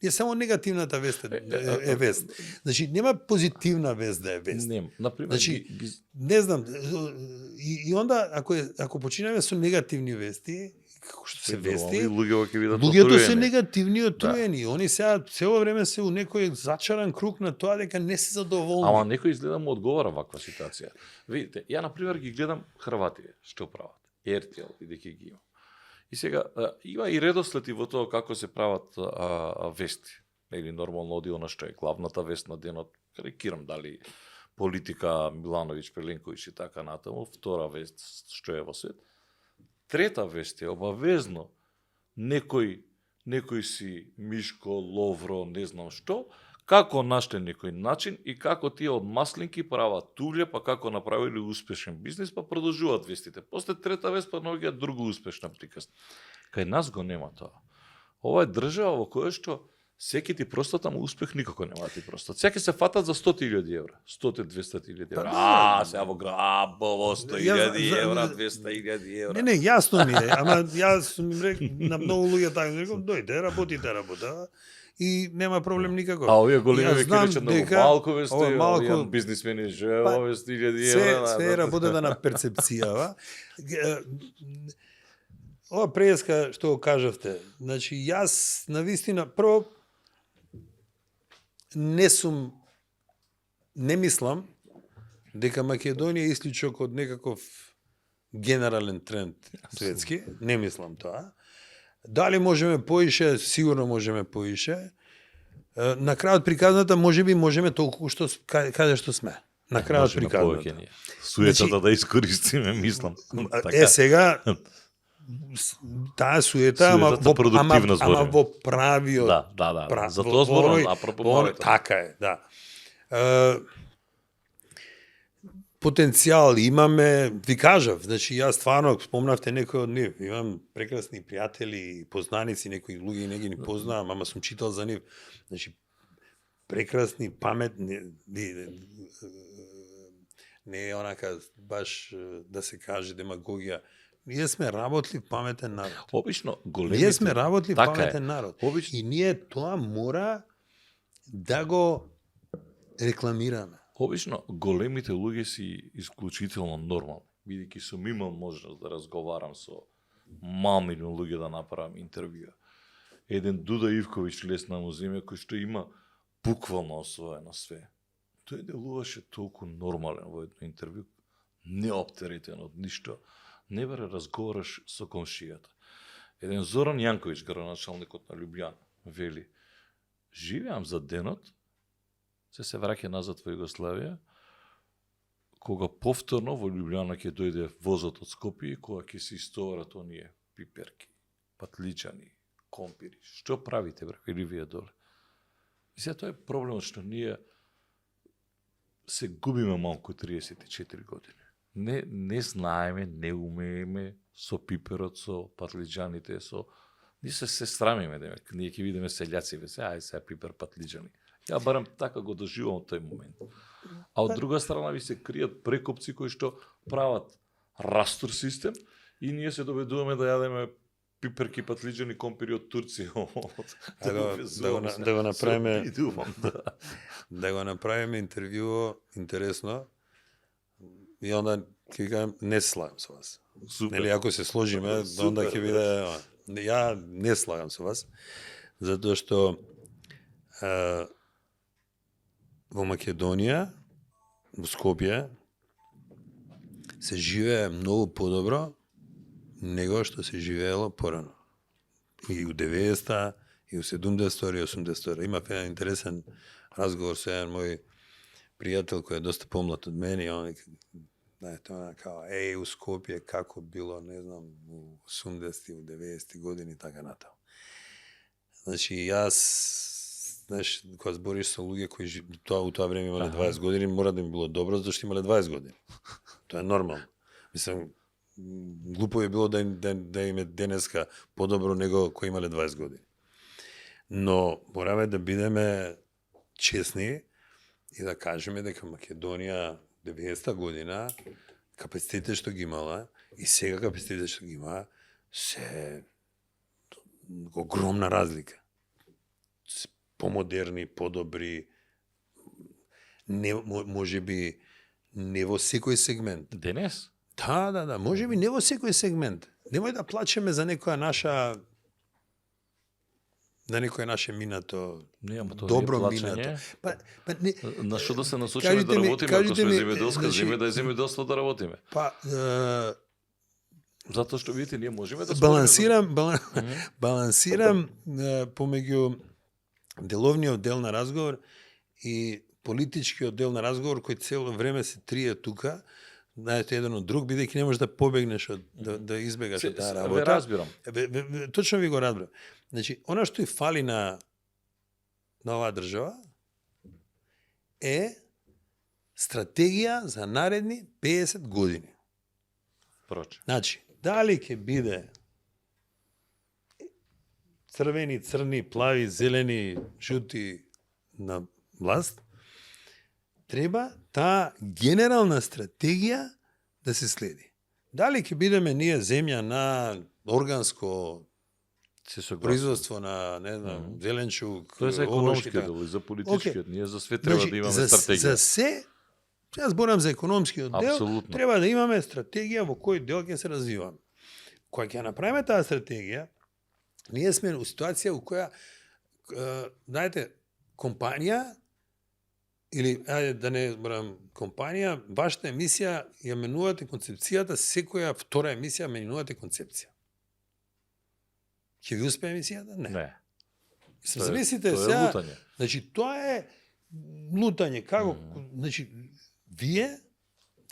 не само негативната вест е вест. Значи нема позитивна вест да е вест. Не, например, значи не знам, и онда ако починеме со негативни вести, како што се вести, луѓето се негативни, отруени. Да. Они сега цело време се у некој зачаран круг на тоа дека не се задоволни. Ама некој изгледа му одговара ваква ситуација. Видите, ја на пример ги гледам Хрватија што прават. RTL и дека ги има. И сега има и редослед и во тоа како се прават вести. Или нормално оди она што е главната вест на денот. Карикирам дали политика Милановиќ, Пеленковиќ и така натаму, втора вест што е во свет. Трета вест е обавезно некој си Мишко, Ловро, не знам што, како наште некој начин и како тие од маслинки прават тулје, па како направили успешен бизнис, па продолжуваат вестите. После трета вест па наоѓаат друга успешна приказна. Кај нас го нема тоа. Ова е држава во која што секи ти простат, ама успех никако нема ти простат. Секи се фатат за 100.000 евра, 100-200.000 евра. Сега во град, 100.000 евра, 200.000 евра. Не, јасно ми е, ама јас ми рекол на многу луѓе така, рекол дојде, работите работа. И нема проблем никако. А овие големи ќе речат многу малку вести, овие бизнисмени живеа 100.000 евра. Се е работата на перцепцијава. Ова преска што го кажавте, значи јас навистина прво не мислам дека Македонија е исклучок од некаков генерален тренд светски, не мислам тоа. Дали можеме поише, сигурно можеме поише. На крајот приказната можеби можеме толку што каде што сме. На крајот приказната. Суетата да искористиме, мислам. Сега таа суета, ама во правиот. Да. За тоа зборувам, апропо така е, да. Потенцијал имаме, ви кажав, значи јас стварно спомнавте некој од нив, имам прекрасни пријатели, познаници, некои луѓе не ги познавам, ама сум читал за нив. Значи прекрасни, паметни, не е онака баш да се каже демагогија. Ние сме работлив, паметен народ. Обично големите. Ние сме работлив, паметен народ. И ние тоа мора да го рекламираме. Обично големите луѓе си исклучително нормални. Бидејќи сум имал можност да разговарам со мамини луѓе, да направам интервјуа. еден Дуда Ивковиќ лесна му земја, кој што има буквално освоено све. Тој делуваше толку нормален во едно интервју, неоптеретен од ништо, не баре разговараш со комшијата. Еден Зоран Јанковиќ, градоначалникот на Лјубљана, вели: живеам за денот, се враќа назад во Југославија, кога повторно во Лјубљана ќе дојде возот од Скопје, кога ќе се истоварат оние пиперки, патличани, компири. Што правите, браке, или вие доле? И сега тоа е проблемот што ние се губиме малку 34 години. Не знаеме, не умееме со пиперот, со патлиџаните, ние се срамиме, демек. Ние ќе видиме селјаци, ај сега пипер, патлиџани. Ја барам така го доживувам тој момент. А од друга страна ви се кријат прекопци кои што прават растур систем и ние се доведуваме да јадеме пиперки, патлиџани, компири од Турција. Да го направиме да го направиме интервју интересно и онда ќе ви кажам не се слагам со вас. Супер. Нели ако се сложиме, онда ќе биде ја не слагам со вас затоа што во Македонија, во Скопје се живее многу подобро него што се живеело порано. И у 90-та, и у 70-та, и 80-та. Имав еден интересен разговор со еден мој пријател кој е доста помлад од мене и он тоа као, у Скопје како било, не знам, у 80-ти, у 90-ти години, така натаму. Значи, знаеш, кога збориш со луѓе кои у тоа време имале 20 години, мора да им било добро, зашто имале 20 години. Тоа е нормално. Мислам, глупо е било да им е денеска подобро него кои имале 20 години. Но мораме да бидеме честни и да кажеме дека Македонија 90-та година капацитетите што ги имала и сега капацитетите што ги има се огромна разлика. Помодерни, подобри, може би не во секој сегмент. Денес? Да, може би не во секој сегмент. Немој да плачеме за некоја наша минато, добро минато. На што да се насочиме да работиме, ако сме земјоделска земја, да е земјоделство да работиме. Затоа што видите, ние можеме да балансирам помеѓу деловниот дел на разговор и политичкиот дел на разговор кој цело време се трие тука, знаете, еден од друг, бидејќи не можеш да побегнеш да избегаш од таа работа. Ве разбирам. Точно ви го разбирам. Значи, она што и фали на оваа држава е стратегија за наредни 50 години. Проче. Значи, дали ќе биде црвени, црни, плави, зелени, жути на власт, треба таа генерална стратегија да се следи. Дали ќе бидеме ние земја на органско производство на, не знам, зеленчук, тоа е за економскиот дел и за политичкиот. Ние за све треба да имаме стратегија. За се, јас зборам за економскиот дел, треба да имаме стратегија во кој дел ќе се развиваме. Кога ќе направиме таа стратегија, ние сме у ситуација у која, знаете, компанија, или, да не зборам, компанија, вашата емисија ја менувате концепцијата, секоја втора емисија менувате концепција. Ќе ви успее емисијата? Не. Замислите сега, значи, тоа е лутање. Како? Значи, вие,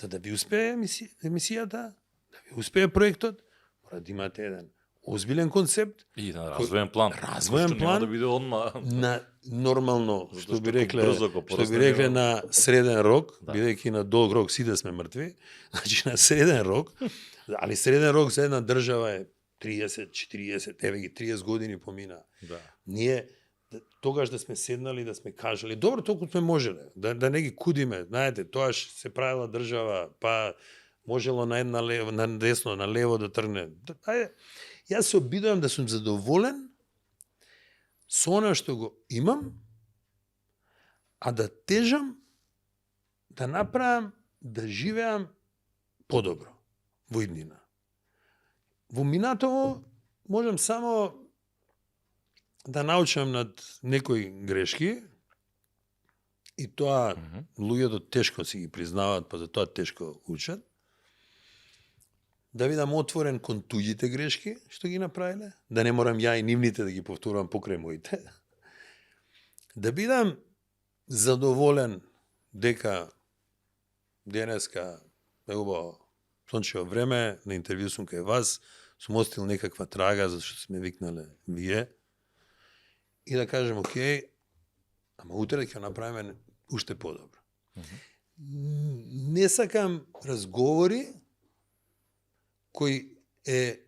да ви успее емисијата, да ви успее проектот, мора да имате еден озбилен концепт и на развоен план. Развоен план да биде одма на нормално, што би рекле на среден рок, бидејќи на долг рок сите сме мртви. Значи на среден рок, али среден рок за една држава е 30, 40, еве ги 30 години помина. Да. Ние тогаш да сме седнали, да сме кажали, добро, толку сме можеле, да не ги кудиме, знаете, тоаш се правила држава, па можело на една лево, на десно, на лево да тргне. Јас се обидувам да сум задоволен со она што го имам, а да тежам да направам да живеам подобро во иднина. Во минатово можам само да научам над некои грешки и тоа луѓето тешко си ги признаваат, па за тоа тешко учат. Да бидам отворен кон туѓите грешки што ги направиле, да не морам ја и нивните да ги повторувам покрај моите. Да бидам задоволен дека денеска е убаво сончево време, на интервју сум кај вас, сум остил некаква трага зашто сме викнале вие, и да кажем, окей, ама утре ќе направиме уште подобро. Не сакам разговори кои е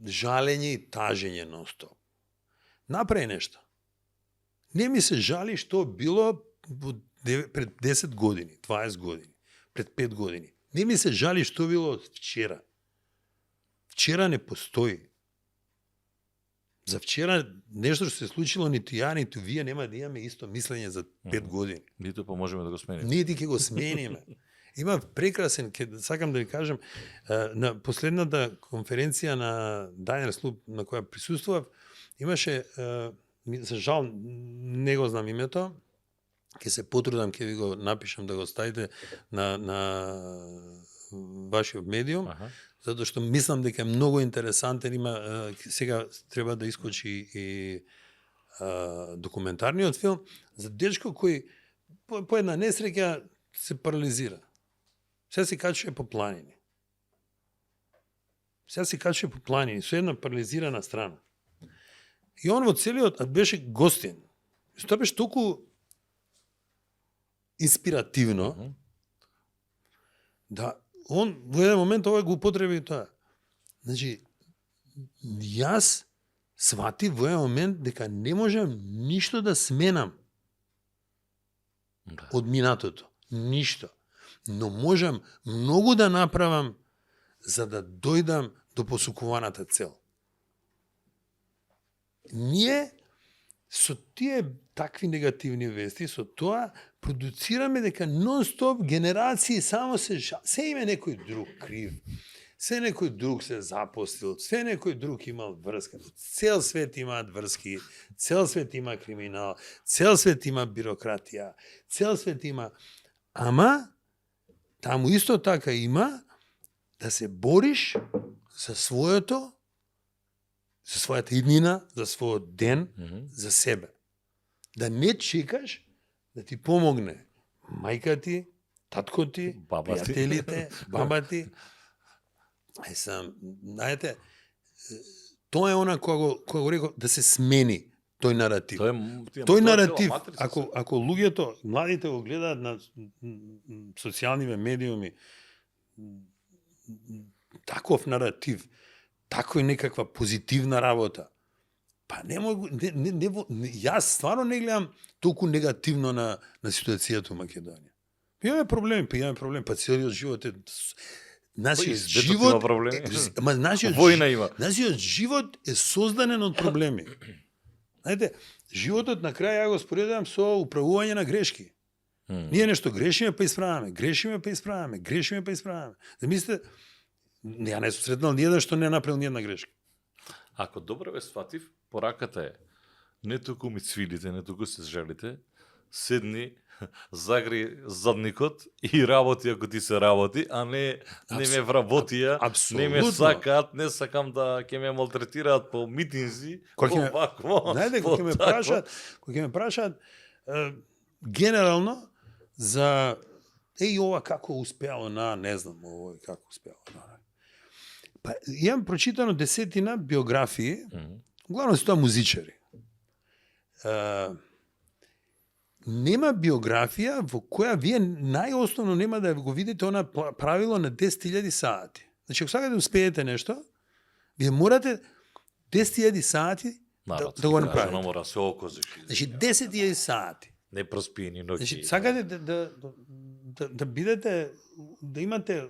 жалење и тажење нон-стоп. Направи нешто. Не ми се жали што било пред 10 години, 20 години, пред 5 години. Не ми се жали што било вчера. Вчера не постои. За вчера нешто што се случило, ниту ја, ниту вие нема да имаме исто мислење за 5 години. Нито па можеме да го смениме. Ние ќе го смениме. Има прекрасен, сакам да ви кажем, на последната конференција на Даниел Слуп на која присуствував, имаше, за жал не го знам името, ќе се потрудам, ќе ви го напишам да го ставите на вашиот медиум, затоа што мислам дека е многу интересантен, има сега треба да искочи и документарниот филм за дечко кој по една несреќа се парализира. Сега се качува по планини. Со една парализирана страна. И он во целиот беше гостин. Што беше толку инспиративно, да он во еден момент ова го употреби тоа. Значи, јас сватив во еден момент дека не можам ништо да сменам од минатото. Ништо. Но можам многу да направам за да дојдам до посукуваната цел. Ние со тие такви негативни вести, со тоа продуцираме дека нон-стоп генерации само се име некој друг крив, се некој друг се запостил, се некој друг имал врска. Цел свет имаат врски, цел свет има криминал, цел свет има бирократија, цел свет има... Ама, таму исто така има да се бориш за своето, за својата иднина, за својот ден, за себе. Да не чекаш да ти помогне мајка ти, татко ти, пријателите, баба ти. Знаете, тоа е она која го рекол, да се смени тој наратив. Тој наратив, ако луѓето, младите го гледаат на социјалните медиуми, таков наратив, таква некаква позитивна работа, па не могу, јас стварно не гледам толку негативно на ситуацијата во Македонија. Имаме проблеми, па целиот живот е... Нашиот живот живот е создаден од проблеми. Знаете, животот на крај ја го споредувам со управување на грешки. Ние нешто грешиме па исправаме, Замислите, ја не сум сретнал ниједен што не направил ниједна грешка. Ако добро ве сватив, пораката е не толку ми цвилите, не толку се желите, седни, загри задникот и работи ако ти се работи, а не ме вработија, не ме сакаат, не сакам да ќе ме малтретираат по митинзи, овакво. Знаете, кога ќе ме прашаат генерално за ова како успеало не знам, овој како успеало Па имам прочитано 10 биографии, главно се тоа музичари. Нема биографија во која вие најосновно нема да го видите она правило на 10.000 сати. Значи, ако сакате да успеете нешто, вие морате 10.000 сати да го направите. Мора се окозиш. Значи, 10.000 сати. Не проспиени ноќи. Значи, сакате да бидете, да имате,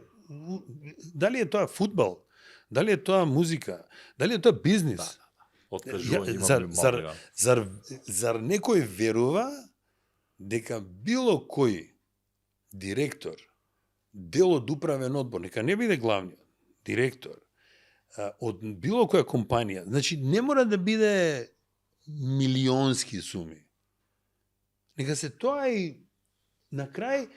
дали е тоа фудбал, дали е тоа музика, дали е тоа бизнис. Зар некој верува дека било кој директор, дел од управен одбор, нека не биде главниот директор, од било која компанија, значи не мора да биде милионски суми. Нека се тоа и на крај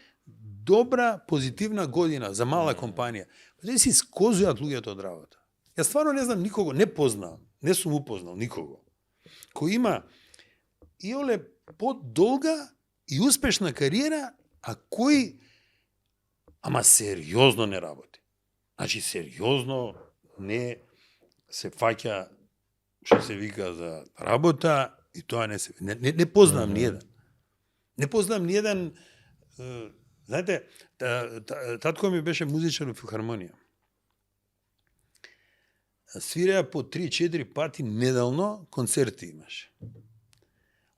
добра, позитивна година за мала компанија. Дали си скозујат луѓето од работа. Јас стварно не знам никого, не познавам, не сум упознал никого, кој има иоле подолга и успешна кариера, а кој ама сериозно не работи. Значи сериозно не се фаќа што се вика за работа и тоа не се не познавам ниеден. Не познавам ниеден. Знаете, татко ми беше музичар во филхармонија. Свиреа по 3-4 пати неделно концерти имаше.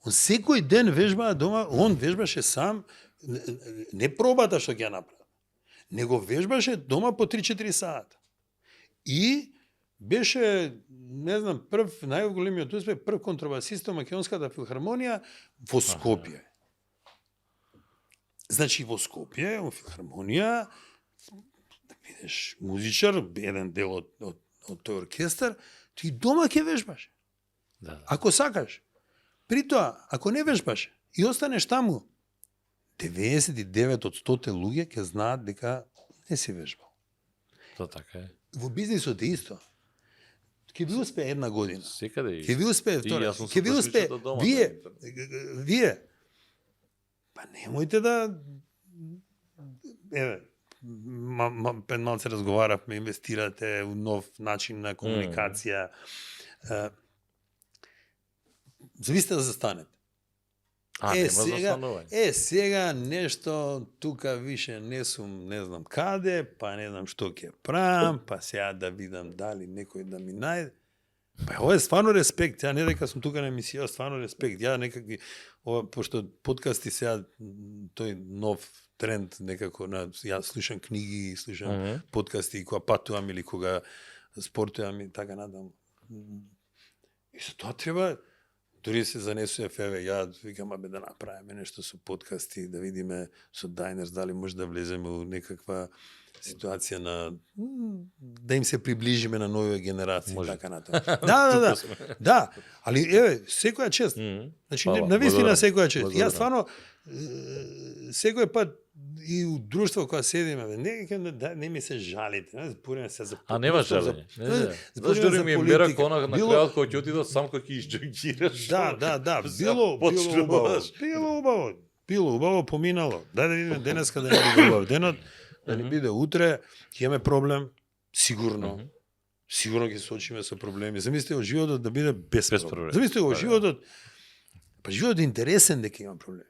Он секој ден вежбаа дома, он вежбаше сам, не пробата што ќе ја направи, него вежбаше дома по 3-4 сата. И беше, не знам, прв, најголемиот успех, прв контрабасист во Македонската филхармонија во Скопје. Значи во Скопје, во филхармонија, да бидеш музичар, еден дел од тој оркестар, ти дома ќе вежбаш. Да. Ако сакаш. При тоа, ако не вежбаш и останеш таму, 99 од 100 луѓе ќе знаат дека не си вежбал. Тоа така е. Во бизнисот е исто. Ќе ви успее една година. Секаде е. Ќе ви успее И втора. јас сум Ќе ви со успее. сличната дома, Вие. Па немојте да еве пред малце разговаравме, инвестирате у нов начин на комуникација. Зависите да застанете. Нема застанување. Сега нешто тука више не сум, не знам каде, па не знам што ќе правам, па сега да видам дали некој да ми најде. Па ова е стварно респект, ја не дека сум тука на емисија, стварно респект. Ја некаки, пошто подкасти сега, тој нов тренд некако, ја слушам книги, слушам подкасти кога патувам или кога спортувам и така надам. И за тоа треба, дори се занесуе еве, ја викам да направиме нешто со подкасти, да видиме со Diners дали може да влеземе во некаква ситуација на да им се приближиме на нови генерации и така натаму. Да, али еве, секоја чест. Значи навистина секоја чест. Јас стварно секој пат и у друштво кога седиме, не ми се жалите, збориме се за А нема жалење. Зашто дори ми е мерак она на крајот кога ќе отидат сам кога ќе изџогираш. Да, било убаво, поминало. Дај да видиме денеска да не биде убав денот, да не биде утре, ќе имаме проблем, сигурно. Сигурно ќе се соочиме со проблеми. Замислите во животот да биде без проблем. Замислите во животот, па животот е интересен дека има проблеми.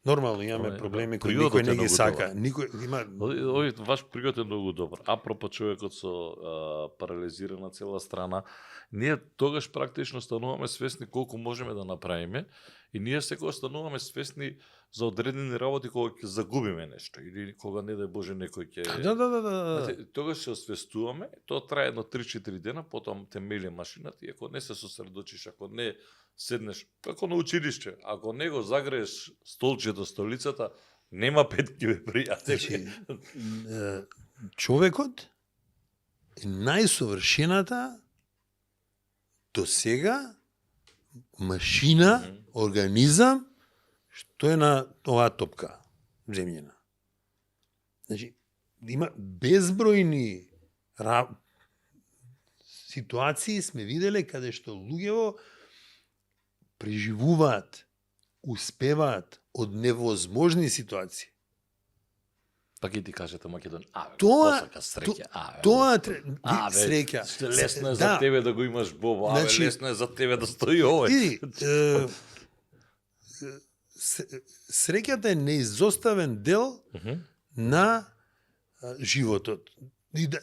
Нормално имаме проблеми кои никој не ги сака. Никој има Овој ваш пригод е многу добар. Апропо човекот со парализирана цела страна, ние тогаш практично стануваме свесни колку можеме да направиме и ние секогаш стануваме свесни за одредени работи кога ќе загубиме нешто или кога не дај Боже некој ќе Да. Тогаш се освестуваме, тоа трае едно 3-4 дена, потом те мели машината и ако не се сосредочиш, ако не седнеш како на училиште, ако не го загрееш столчето, столицата, нема петки бе пријатели. Човекот е најсовршената до сега машина, организам што е на оваа топка земјина. Значи, има безбројни ситуации сме виделе каде што луѓево преживуваат, успеваат од невозможни ситуации. Па ќе ти кажете Македон, Тоа среќа, среќа. Лесно е за тебе да го имаш Бобо, лесно е за тебе да стои овој. Среќата е неизоставен дел на животот.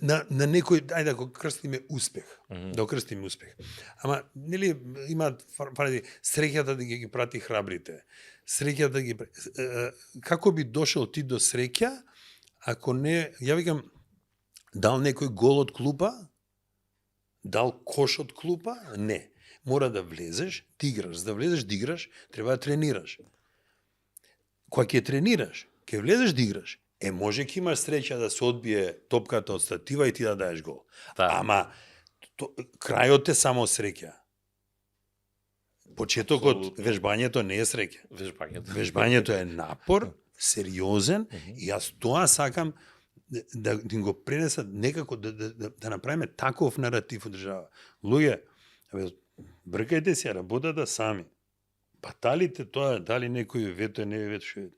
На некој, ајде да го крстиме успех. Да го крстиме успех. Ама, нели, имаат фрази, среќата да ги прати храбрите. Среќата да ги... Како би дошол ти до среќа, ако не... Ја викам, дал некој гол од клупа? Дал кош од клупа? Не. Мора да влезеш, да играш. За да влезеш, да играш, треба да тренираш. Кога ќе тренираш, ќе влезеш да играш, може ќе имаш среќа да се одбие топката од статива и ти да даеш гол. Да. Ама крајот е само среќа. почетокот, Апсолутно. вежбањето не е среќа. Вежбањето. Вежбањето е напор, сериозен, и јас тоа сакам да им го пренесат некако, да направиме таков наратив од држава. Луѓе, бркајте си работата сами. Баталите тоа, дали некој вето не вето,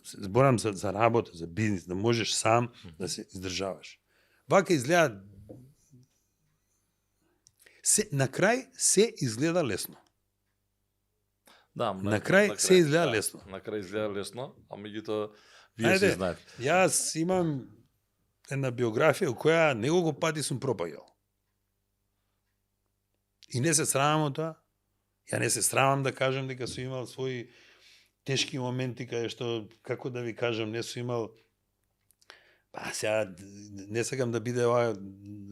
зборам за работа, за бизнис, да можеш сам да се издржаваш. Вака изгледа, на крај се изгледа лесно. Да, На крај се изгледа лесно. На крај изгледа лесно, а меѓутоа вие се знаете. Јас имам една биографија у која неколку пати сум пропаѓал. И не се срамам од тоа. Ја не се срамам да кажам дека сум имал своји тешки моменти каде што, како да ви кажам, не сум имал, сега не сакам да биде ова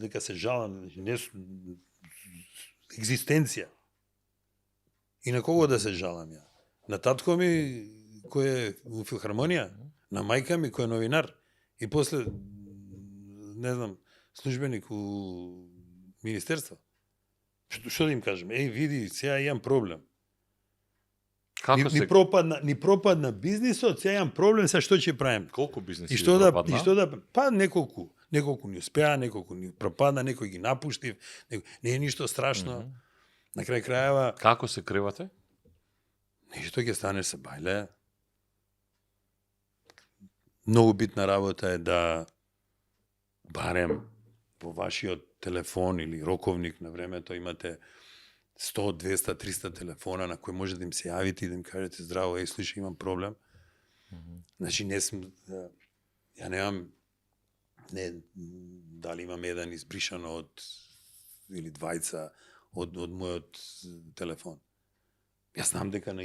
дека се жалам, не екзистенција. И на кого да се жалам ја? На татко ми кој е у филхармонија, на мајка ми кој е новинар, и после, не знам, службеник у министерство. Што да им кажем? Еј, види, сега имам проблем. Како се Ни пропадна бизнисот, сега имам проблем, сега што ќе правим? колку бизниси И што пропадна? па неколку не успеа, неколку ни пропадна, некој ги напуштив, не е ништо страшно. На крај крајава, Како се кревате? нешто ќе станеш се бајле. Многу битна работа е да барем во вашиот телефон или роковник на времето имате 100, 200, 300 телефона на кои може да им се јавите и да им кажете здраво, еј, слушај, имам проблем. Значи, не сум, ја немам, не, дали имам еден избришано од, или двајца од мојот телефон. Јас знам дека на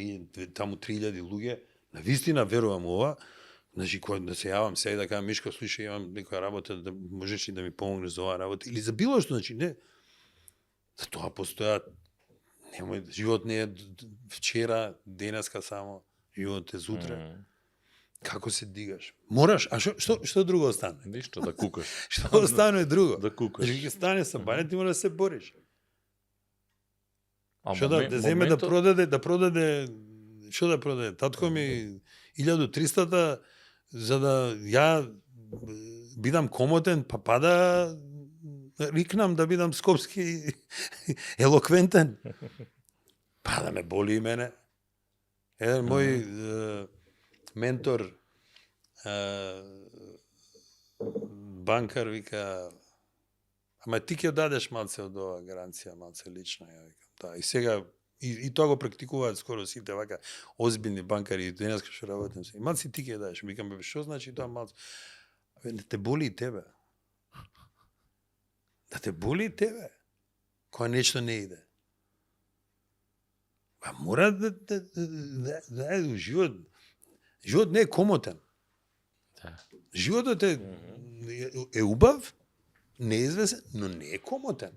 таму 3000 луѓе, на вистина верувам ова, значи, кога да се јавам сега и да кажам, Мишко, слушај, имам некоја работа, да можеш ли да ми помогнеш за оваа работа, или за било што, значи, не. За тоа постојат, немој, живот не е вчера, денеска само, живот е зутре. Како се дигаш? Мораш, а што друго остане? Ништо, да кукаш. Што остане друго? Да кукаш. Значи, ќе стане са бајле, ти мора да се бориш. А Што да земе да продаде, што да продаде? Татко ми 1300 за да ја бидам комотен, па да рикнам да бидам скопски елоквентен. Па да ме боли и мене. Еден мој ментор, банкар, вика, ама ти ќе дадеш малце од ова гаранција, малце лична, ја викам. Да, и сега и тоа го практикуваат скоро сите вака озбилни банкари, денеска што работам се. Малце ти ќе дадеш, викам, бе, што значи тоа малце? Абе, не те боли и тебе. Да те боли и тебе. Кога нешто не иде. Па мора да живот. Живот не е комотен. Да. Животот е убав, неизвестен, но не е комотен.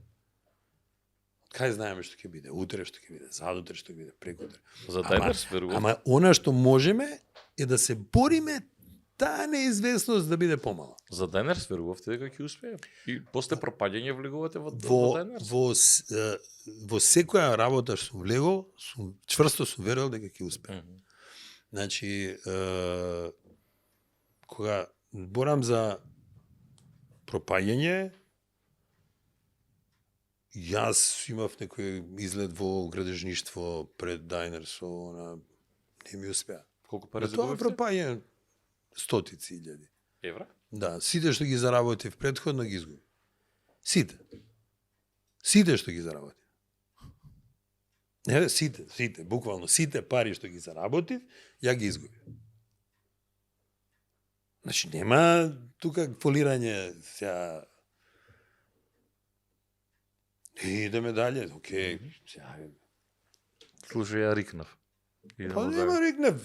Кај знаеме што ќе биде, утре што ќе биде, задутре што ќе биде, прекутре. За Дайнерс верувам. Ама она што можеме е да се бориме таа неизвестност да биде помала. За Дайнерс верувавте дека ќе успее. И после пропаѓање влегувате во Дайнерс. Во секоја работа што сум влегол, чврсто сум верувал дека ќе успее. Значи, кога зборам за пропаѓање, јас имав некој излет во градежништво пред Дайнерс, не ми успеа. Колку пари Тоа загубивте? пропаѓање стотици илјади. Евра? Да, сите што ги заработив претходно ги изгубив. Сите. Сите што ги заработив. Не, сите, буквално сите пари што ги заработив, ја ги изгубив. Значи, нема тука фолирање, сега... Идеме дале, окей. Слушај, ја рикнав. Па нема рикнев,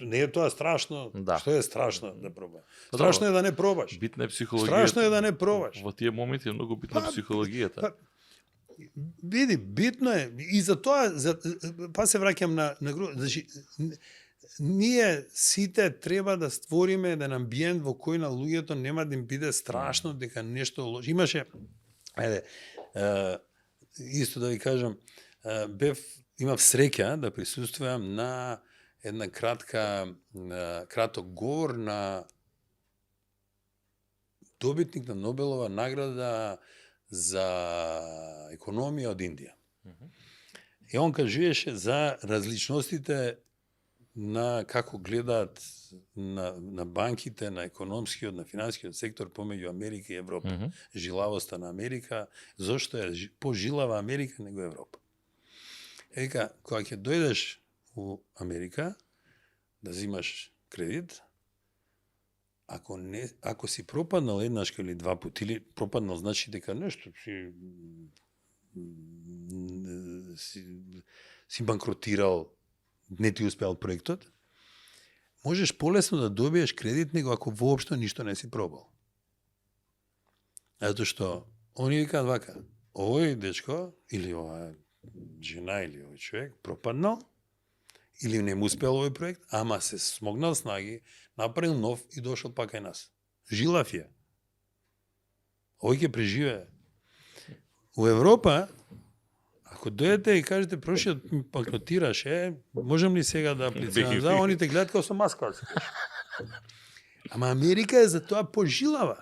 не е тоа страшно. Да. Што е страшно да пробаш? Па Страшно добро. е да не пробаш. Битна е психологијата. Страшно е да не пробаш. Во тие моменти е многу битна психологијата. Види, битно е и за тоа па се враќам на значи ние сите треба да створиме еден амбиент во кој на луѓето нема да им биде страшно дека нешто лошо. Имаше исто да ви кажам, бев имав среќа да присуствувам на една краток говор на добитник на Нобелова награда за економија од Индија. И он кажуваше за различностите на како гледаат на банките, на економскиот, на финансискиот сектор помеѓу Америка и Европа. Жилавоста на Америка, зошто е пожилава Америка него Европа. Ека, кога ќе дојдеш у Америка да зимаш кредит, ако си пропаднал еднаш или два пати, или пропаднал значи дека нешто си банкротирал, не ти успеал проектот, можеш полесно да добиеш кредит него ако воопшто ништо не си пробал. Затоа што они викаат вака, овој дечко или оваа жена или овој човек пропаднал или не му успел овој проект, ама се смогнал снаги, направил нов и дошол пак кај нас. Жилав ја. Овој ќе преживее. У Европа, ако дојдете и кажете прошиот ми банкротираш, можам ли сега да аплицирам за, они те гледат како со маска. Ама Америка е за тоа пожилава.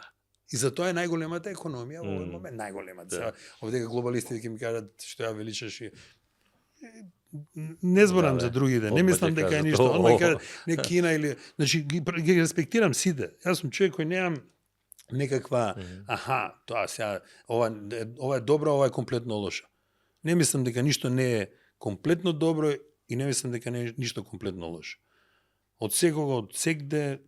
И за тоа е најголемата економија во овој момент, најголемата. Овде глобалистите ќе ми кажат што ја величаш и не зборам за другите, не мислам дека е ништо. Одма кажа не Кина или, значи ги респектирам сите. Јас сум човек кој немам некаква тоа сега ова е добро, ова е комплетно лошо. Не мислам дека ништо не е комплетно добро и не мислам дека не е ништо комплетно лошо. Од секого, од секде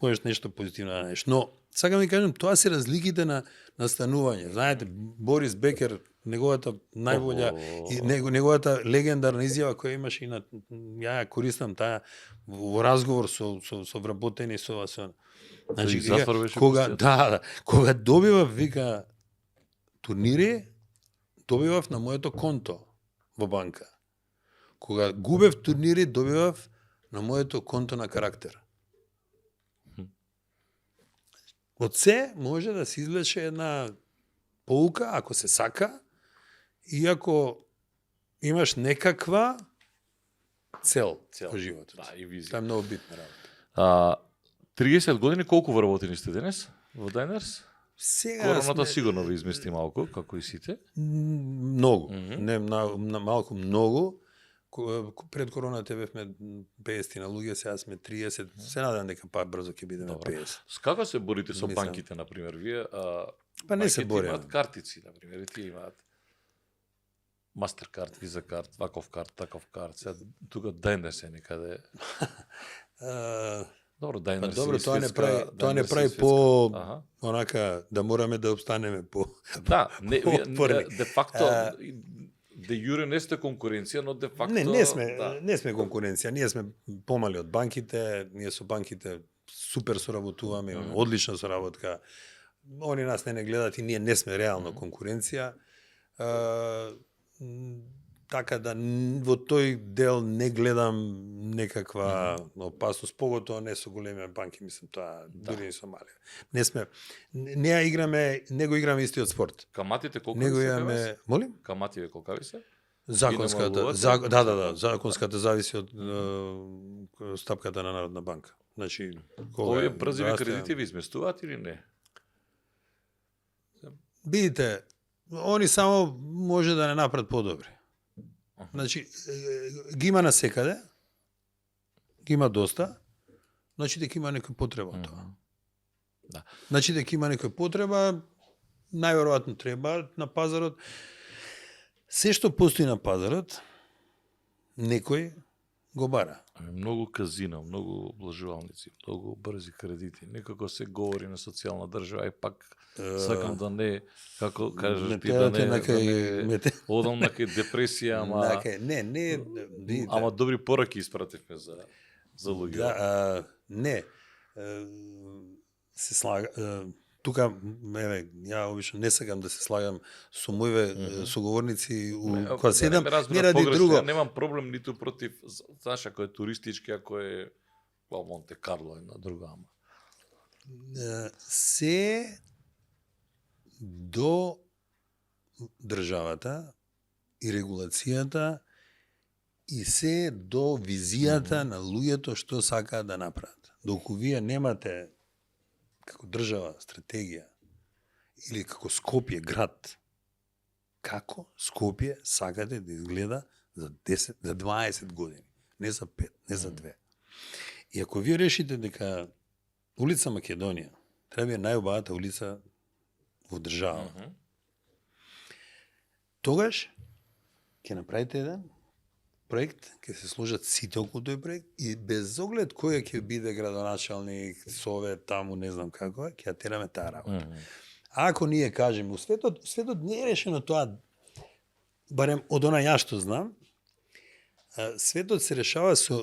можеш нешто позитивно да најдеш. Но сакам да кажам, тоа се разликите на станување. Знаете, Борис Бекер, неговата најбоља и неговата легендарна изјава која имаше и на ја користам таа во разговор со вработени со значи кога добивав вика турнири, добивав на моето конто во банка. Кога губев турнири, добивав на моето конто на карактер. Од се може да се извлече една поука, ако се сака, и ако имаш некаква цел во животот. Да, и визија. Тоа е многу битна работа. 30 години колку вработени сте денес во Diners? Сега Короната сигурно ви измести малку, како и сите. Многу. Не малку, многу. Пред короната бевме 50 на луѓе, сега сме 30. Се надам дека брзо ќе бидеме 50. Како се борите со банките, например? Вие па не се бориме. Имаат картици, например, и тие имаат Мастеркард, Визакард, ваков карт, таков карт. Сега тука Diners е некаде. Добро, Diners. Добро, тоа не прави по онака да мораме да обстанеме по. Да, де факто де јуре не сте конкуренција, но де факто не сме конкуренција, ние сме помали од банките, ние со банките супер соработуваме, одлична соработка. Они нас не гледат и ние не сме реално конкуренција. Така да во тој дел не гледам некаква опасност, поготоа не со големи банки, мислам тоа дури и со мали. Не играме истиот спорт. Каматите колку ви се? Молим? Каматите колку ви се? Законската зависи од стапката на Народна банка. Значи, овие брзиви кредити ви изместуваат или не? Видите, они само може да не направат подобри. Значи, ги има насекаде, ги има доста, значи дека има некоја потреба од тоа. Да. Значи дека има некоја потреба, најверојатно треба на пазарот. Се што постои на пазарот, некој го бара. Многу казино, многу облажувалници, многу брзи кредити. Некако се говори на социјална држава и пак сакам да не, како кажеш ти, да не одам на кај депресија, ама ама добри пораки испративме за луѓе. Да, не. Се слага тука, ја обично не сакам да се слагам со моите соговорници кога седам, не ради друго. Немам проблем ниту против, знаеш, ако е туристички, ако е Монте Карло една друга, ама. Се до државата и регулацијата и се до визијата на луѓето што сакаат да направат. Доколку вие немате како држава стратегија или како Скопје град, како Скопје сакате да изгледа за 10, за 20 години, не за 5, не за 2. И ако вие решите дека улица Македонија треба да е најубавата улица во држава, тогаш ќе направите еден проект, ќе се сложат сите околу тој проект и без оглед кој ќе биде градоначалник, совет, таму, не знам како е, ќе ја тераме таа работа. Ако ние кажеме, светот не е решено тоа, барем од она ја што знам, светот се решава со,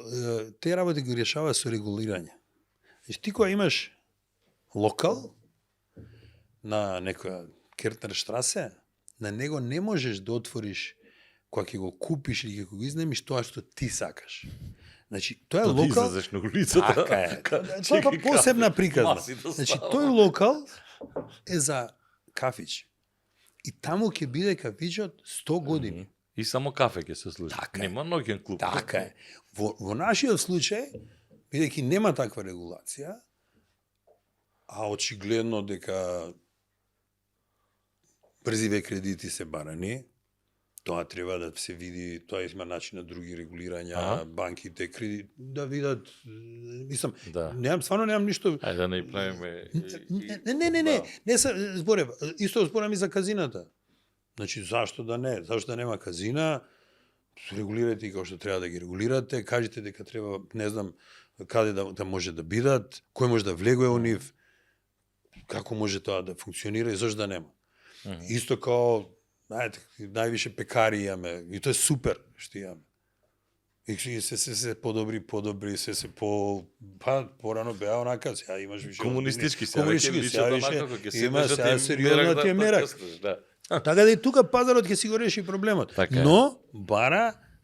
те работи ги решава со регулирање. Значи, ти кога имаш локал на некоја Кертнерштрасе, на него не можеш да отвориш кога ќе го купиш или ќе го изнемиш тоа што ти сакаш. Значи, тоа е локал. Да излезеш на улицата. Така е. Тоа е па посебна приказна. Значи, тој локал е за кафич. И таму ќе биде кафичот 100 години. И само кафе ќе се служи. Така Нема ноќен клуб. Така е. Во нашиот случај, бидејќи нема таква регулација, а очигледно дека брзиве кредити се барани, тоа треба да се види, тоа има начин на други регулирања, банките, кредит, да видат, мислам, стварно немам ништо. Ајде да не правиме. Не се зборев, исто зборам и за казината. Значи, зашто да не? Зашто да нема казина? Регулирате како што треба да ги регулирате, кажете дека треба, не знам, каде да може да бидат, кој може да влегува во нив, како може тоа да функционира и зашто да нема. Исто као, знаете, највише пекари имаме, и тоа е супер што имаме. И се подобри, се порано беа онака, сега имаш више... Комунистички се, сега сериозно ти е мерак. Така да и тука пазарот ќе си го реши проблемот. Но,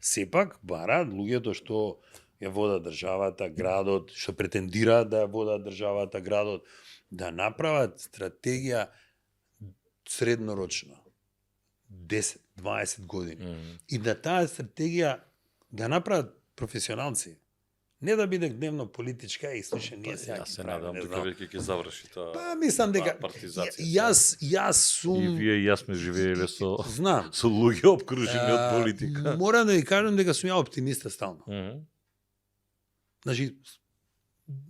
сепак бара луѓето што ја водат државата, градот, што претендираат да ја водат државата, градот, да направат стратегија среднорочна. 10-20 години. И да таа стратегија да направат професионалци. Не да биде дневно политичка и слушај, ние сега Јас се надам дека веќе ќе заврши тоа. Па мислам дека јас сум И вие и јас сме живееле со знам, со луѓе обкружени од политика. Морам да ви кажам дека сум ја оптимиста стално. Значи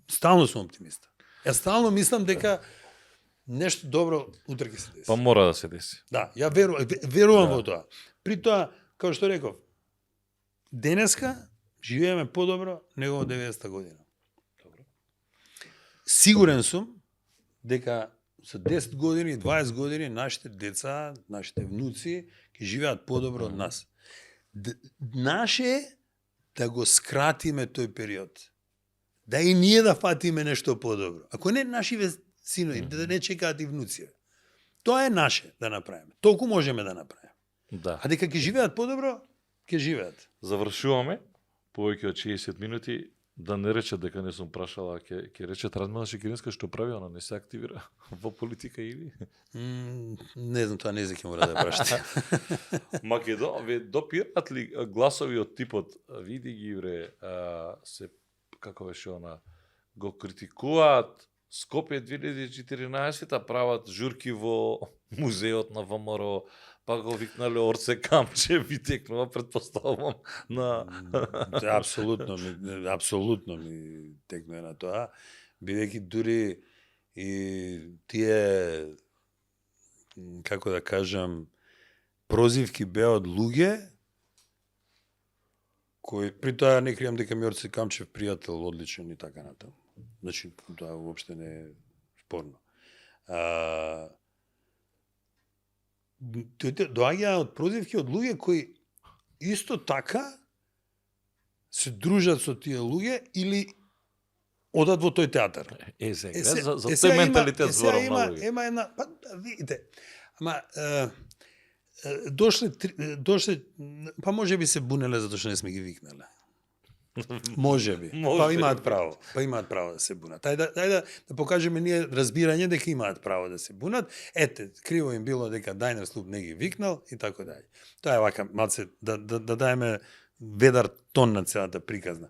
стално сум оптимиста. Јас стално мислам дека нешто добро утре ќе се деси. Па мора да се деси. Да, ја верувам во тоа. При тоа, како што реков, денеска живееме подобро него во 90-та година. Добро. Сигурен сум дека за 10 години, 20 години нашите деца, нашите внуци ќе живеат подобро од нас. Наше да го скратиме тој период. Да и ние да фатиме нешто подобро. Ако не нашиве синови, да не чекаат и внуци. Тоа е наше да направиме. Толку можеме да направиме. Да. А дека ќе живеат подобро, ќе живеат. Завршуваме повеќе од 60 минути. Да не рече дека не сум прашала, ќе рече Радмила Шекеринска што прави, она не се активира во политика или? Не знам, тоа не ќе мора да прашате. Ве допират ли гласови од типот види ги бре, се како беше она, го критикуваат Скопје 2014-та, прават журки во музеот на ВМРО, па го викнале Орце Камче, ви текнува, предпоставувам, на... Апсолутно ми текнува на тоа, бидејќи дури и тие, како да кажам, прозивки беа од луѓе, кои, при тоа не кријам дека ми Орце Камчев пријател, одличен и така натаму. Значи, тоа уопште не е спорно. Доаѓа од прозивки од луѓе кои исто така се дружат со тие луѓе или одат во тој театар. За тој менталитет зборам на луѓе. Ема една, па видите, ама дошле, па може би се бунеле затоа што не сме ги викнале. Може би. Па имаат право да се бунат. Ајде да покажеме ние разбирање дека имаат право да се бунат. Ете, криво им било дека Дајнер Слуп не ги викнал и така дај. Тоа е вака малце да даеме ведар тон на целата приказна.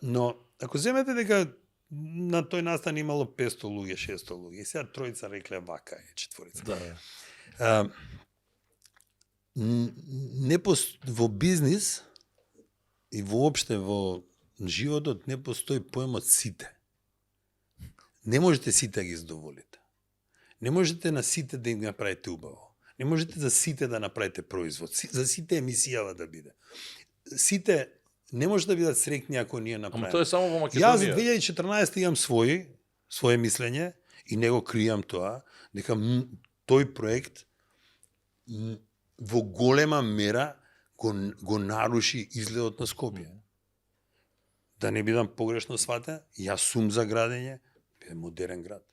Но ако земете дека на тој настан имало 500 луѓе, 600 луѓе, и сега тројца рекле вака е, четворица. Да. Во бизнис и воопште во животот не постои поемот сите. Не можете сите ги задоволите. Не можете на сите да им направите убаво. Не можете за сите да направите производ. За сите емисијава да биде. Сите не може да бидат среќни ако ние направиме. Ама тоа е само во Македонија. Јас 2014 имам свое мислење и не го кријам тоа, дека тој проект во голема мера го наруши изгледот на Скопје. Да не бидам погрешно сватен, јас сум за градење, биде модерен град.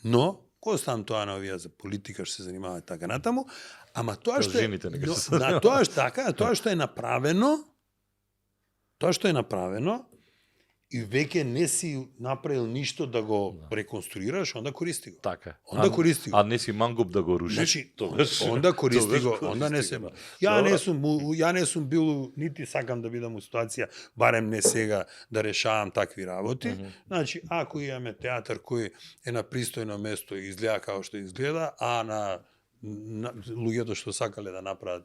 Но, кој оставам тоа на овие за политика, што се занимаваат така натаму, ама тоа што тоа што е направено, и веќе не си направил ништо да го реконструираш, онда користи го. Така. Онда користи го. А не си мангуп да го рушиш. Значи, онда користи го, онда не се. Ја не сум бил, нити сакам да бидам у ситуација, барем не сега, да решавам такви работи. Значи, ако имаме театар кој е на пристојно место и изгледа како што изгледа, а на луѓето што сакале да направат,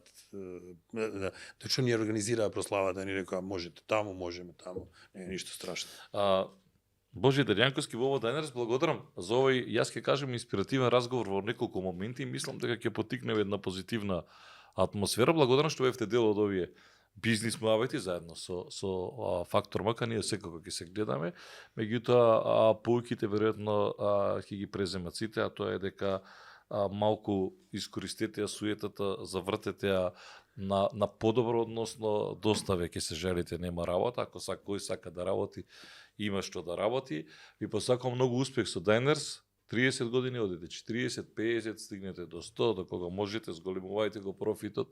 што ни организираа прославата, ни рекоа можете таму, можеме таму, не е ништо страшно. Божидар Јанковски, во овој денес благодарам за овој, јас ќе кажем, инспиративен разговор во неколку моменти и мислам дека ќе поттикнеме една позитивна атмосфера. Благодарам што бевте дел од овие бизнис муавети заедно со Фактор МК, ние секако ќе се гледаме. Меѓутоа, поуките веројатно ќе ги преземат сите, а тоа е дека малку искористете ја суетата, завртете ја на подобро, односно доста веќе се жалите, нема работа, ако кој сака да работи, има што да работи. Ви посакам многу успех со Diners, 30 години одите, 40, 50, стигнете до 100, до кога можете, зголемувајте го профитот,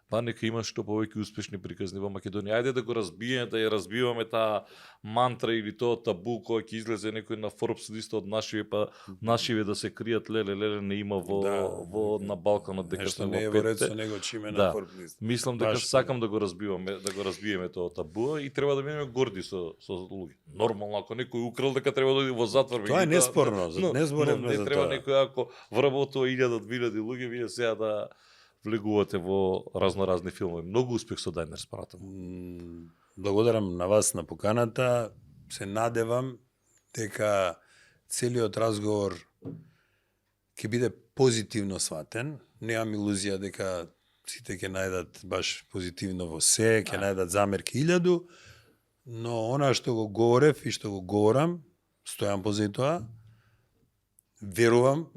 па нека има што повеќе успешни приказни во Македонија. Ајде да го разбиеме, да ја разбиваме таа мантра или тоа табу кој ќе излезе некој на Forbes листа од нашиве, па нашиве да се кријат леле не има во на Балканот дека нешто сме не е во во ред петте. со него чиме на Да. Forbes листа. Мислам дека Баш сакам да го разбиеме тоа табу и треба да бидеме горди со луѓе. Нормално ако некој украл дека треба да оди во затвор. Тоа е неспорно, не зборевме не за треба тоа. некој ако вработува 1000-2000 луѓе, вие сега да влегувате во разноразни филмови. Многу успех со Diners, пратам. Благодарам на вас на поканата. Се надевам дека целиот разговор ќе биде позитивно сватен. Немам илузија дека сите ќе најдат баш позитивно во се, ќе најдат замерки 1000, но она што го говорев и што го говорам, стојам позади тоа, верувам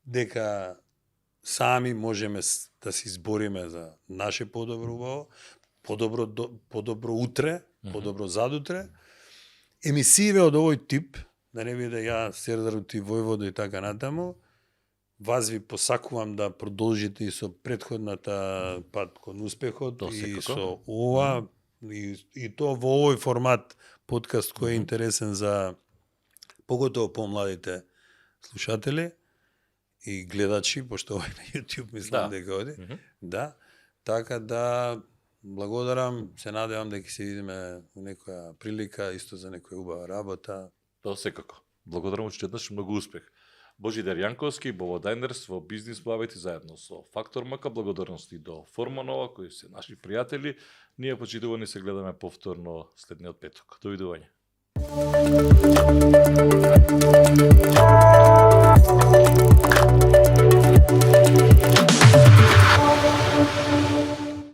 дека сами можеме да се избориме за наше подобро убаво, подобро утре, подобро задутре. Емисииве од овој тип, да не биде ја Сердар ти Војвода и така натаму, вас ви посакувам да продолжите и со претходната пат кон успехот и со ова и тоа во овој формат подкаст кој е интересен за поготово помладите слушатели и гледачи, пошто овој на YouTube мислам дека оди. Да, така да благодарам, се надевам дека се видиме во некоја прилика, исто за некоја убава работа. Тоа секако. Благодарам уште еднаш, многу успех. Божидар Јанковски, Бово Diners во бизнис муавети заедно со Фактор МК. Благодарности до Форманова, кои се наши пријатели. Ние почитувани се гледаме повторно следниот петок. Довидување.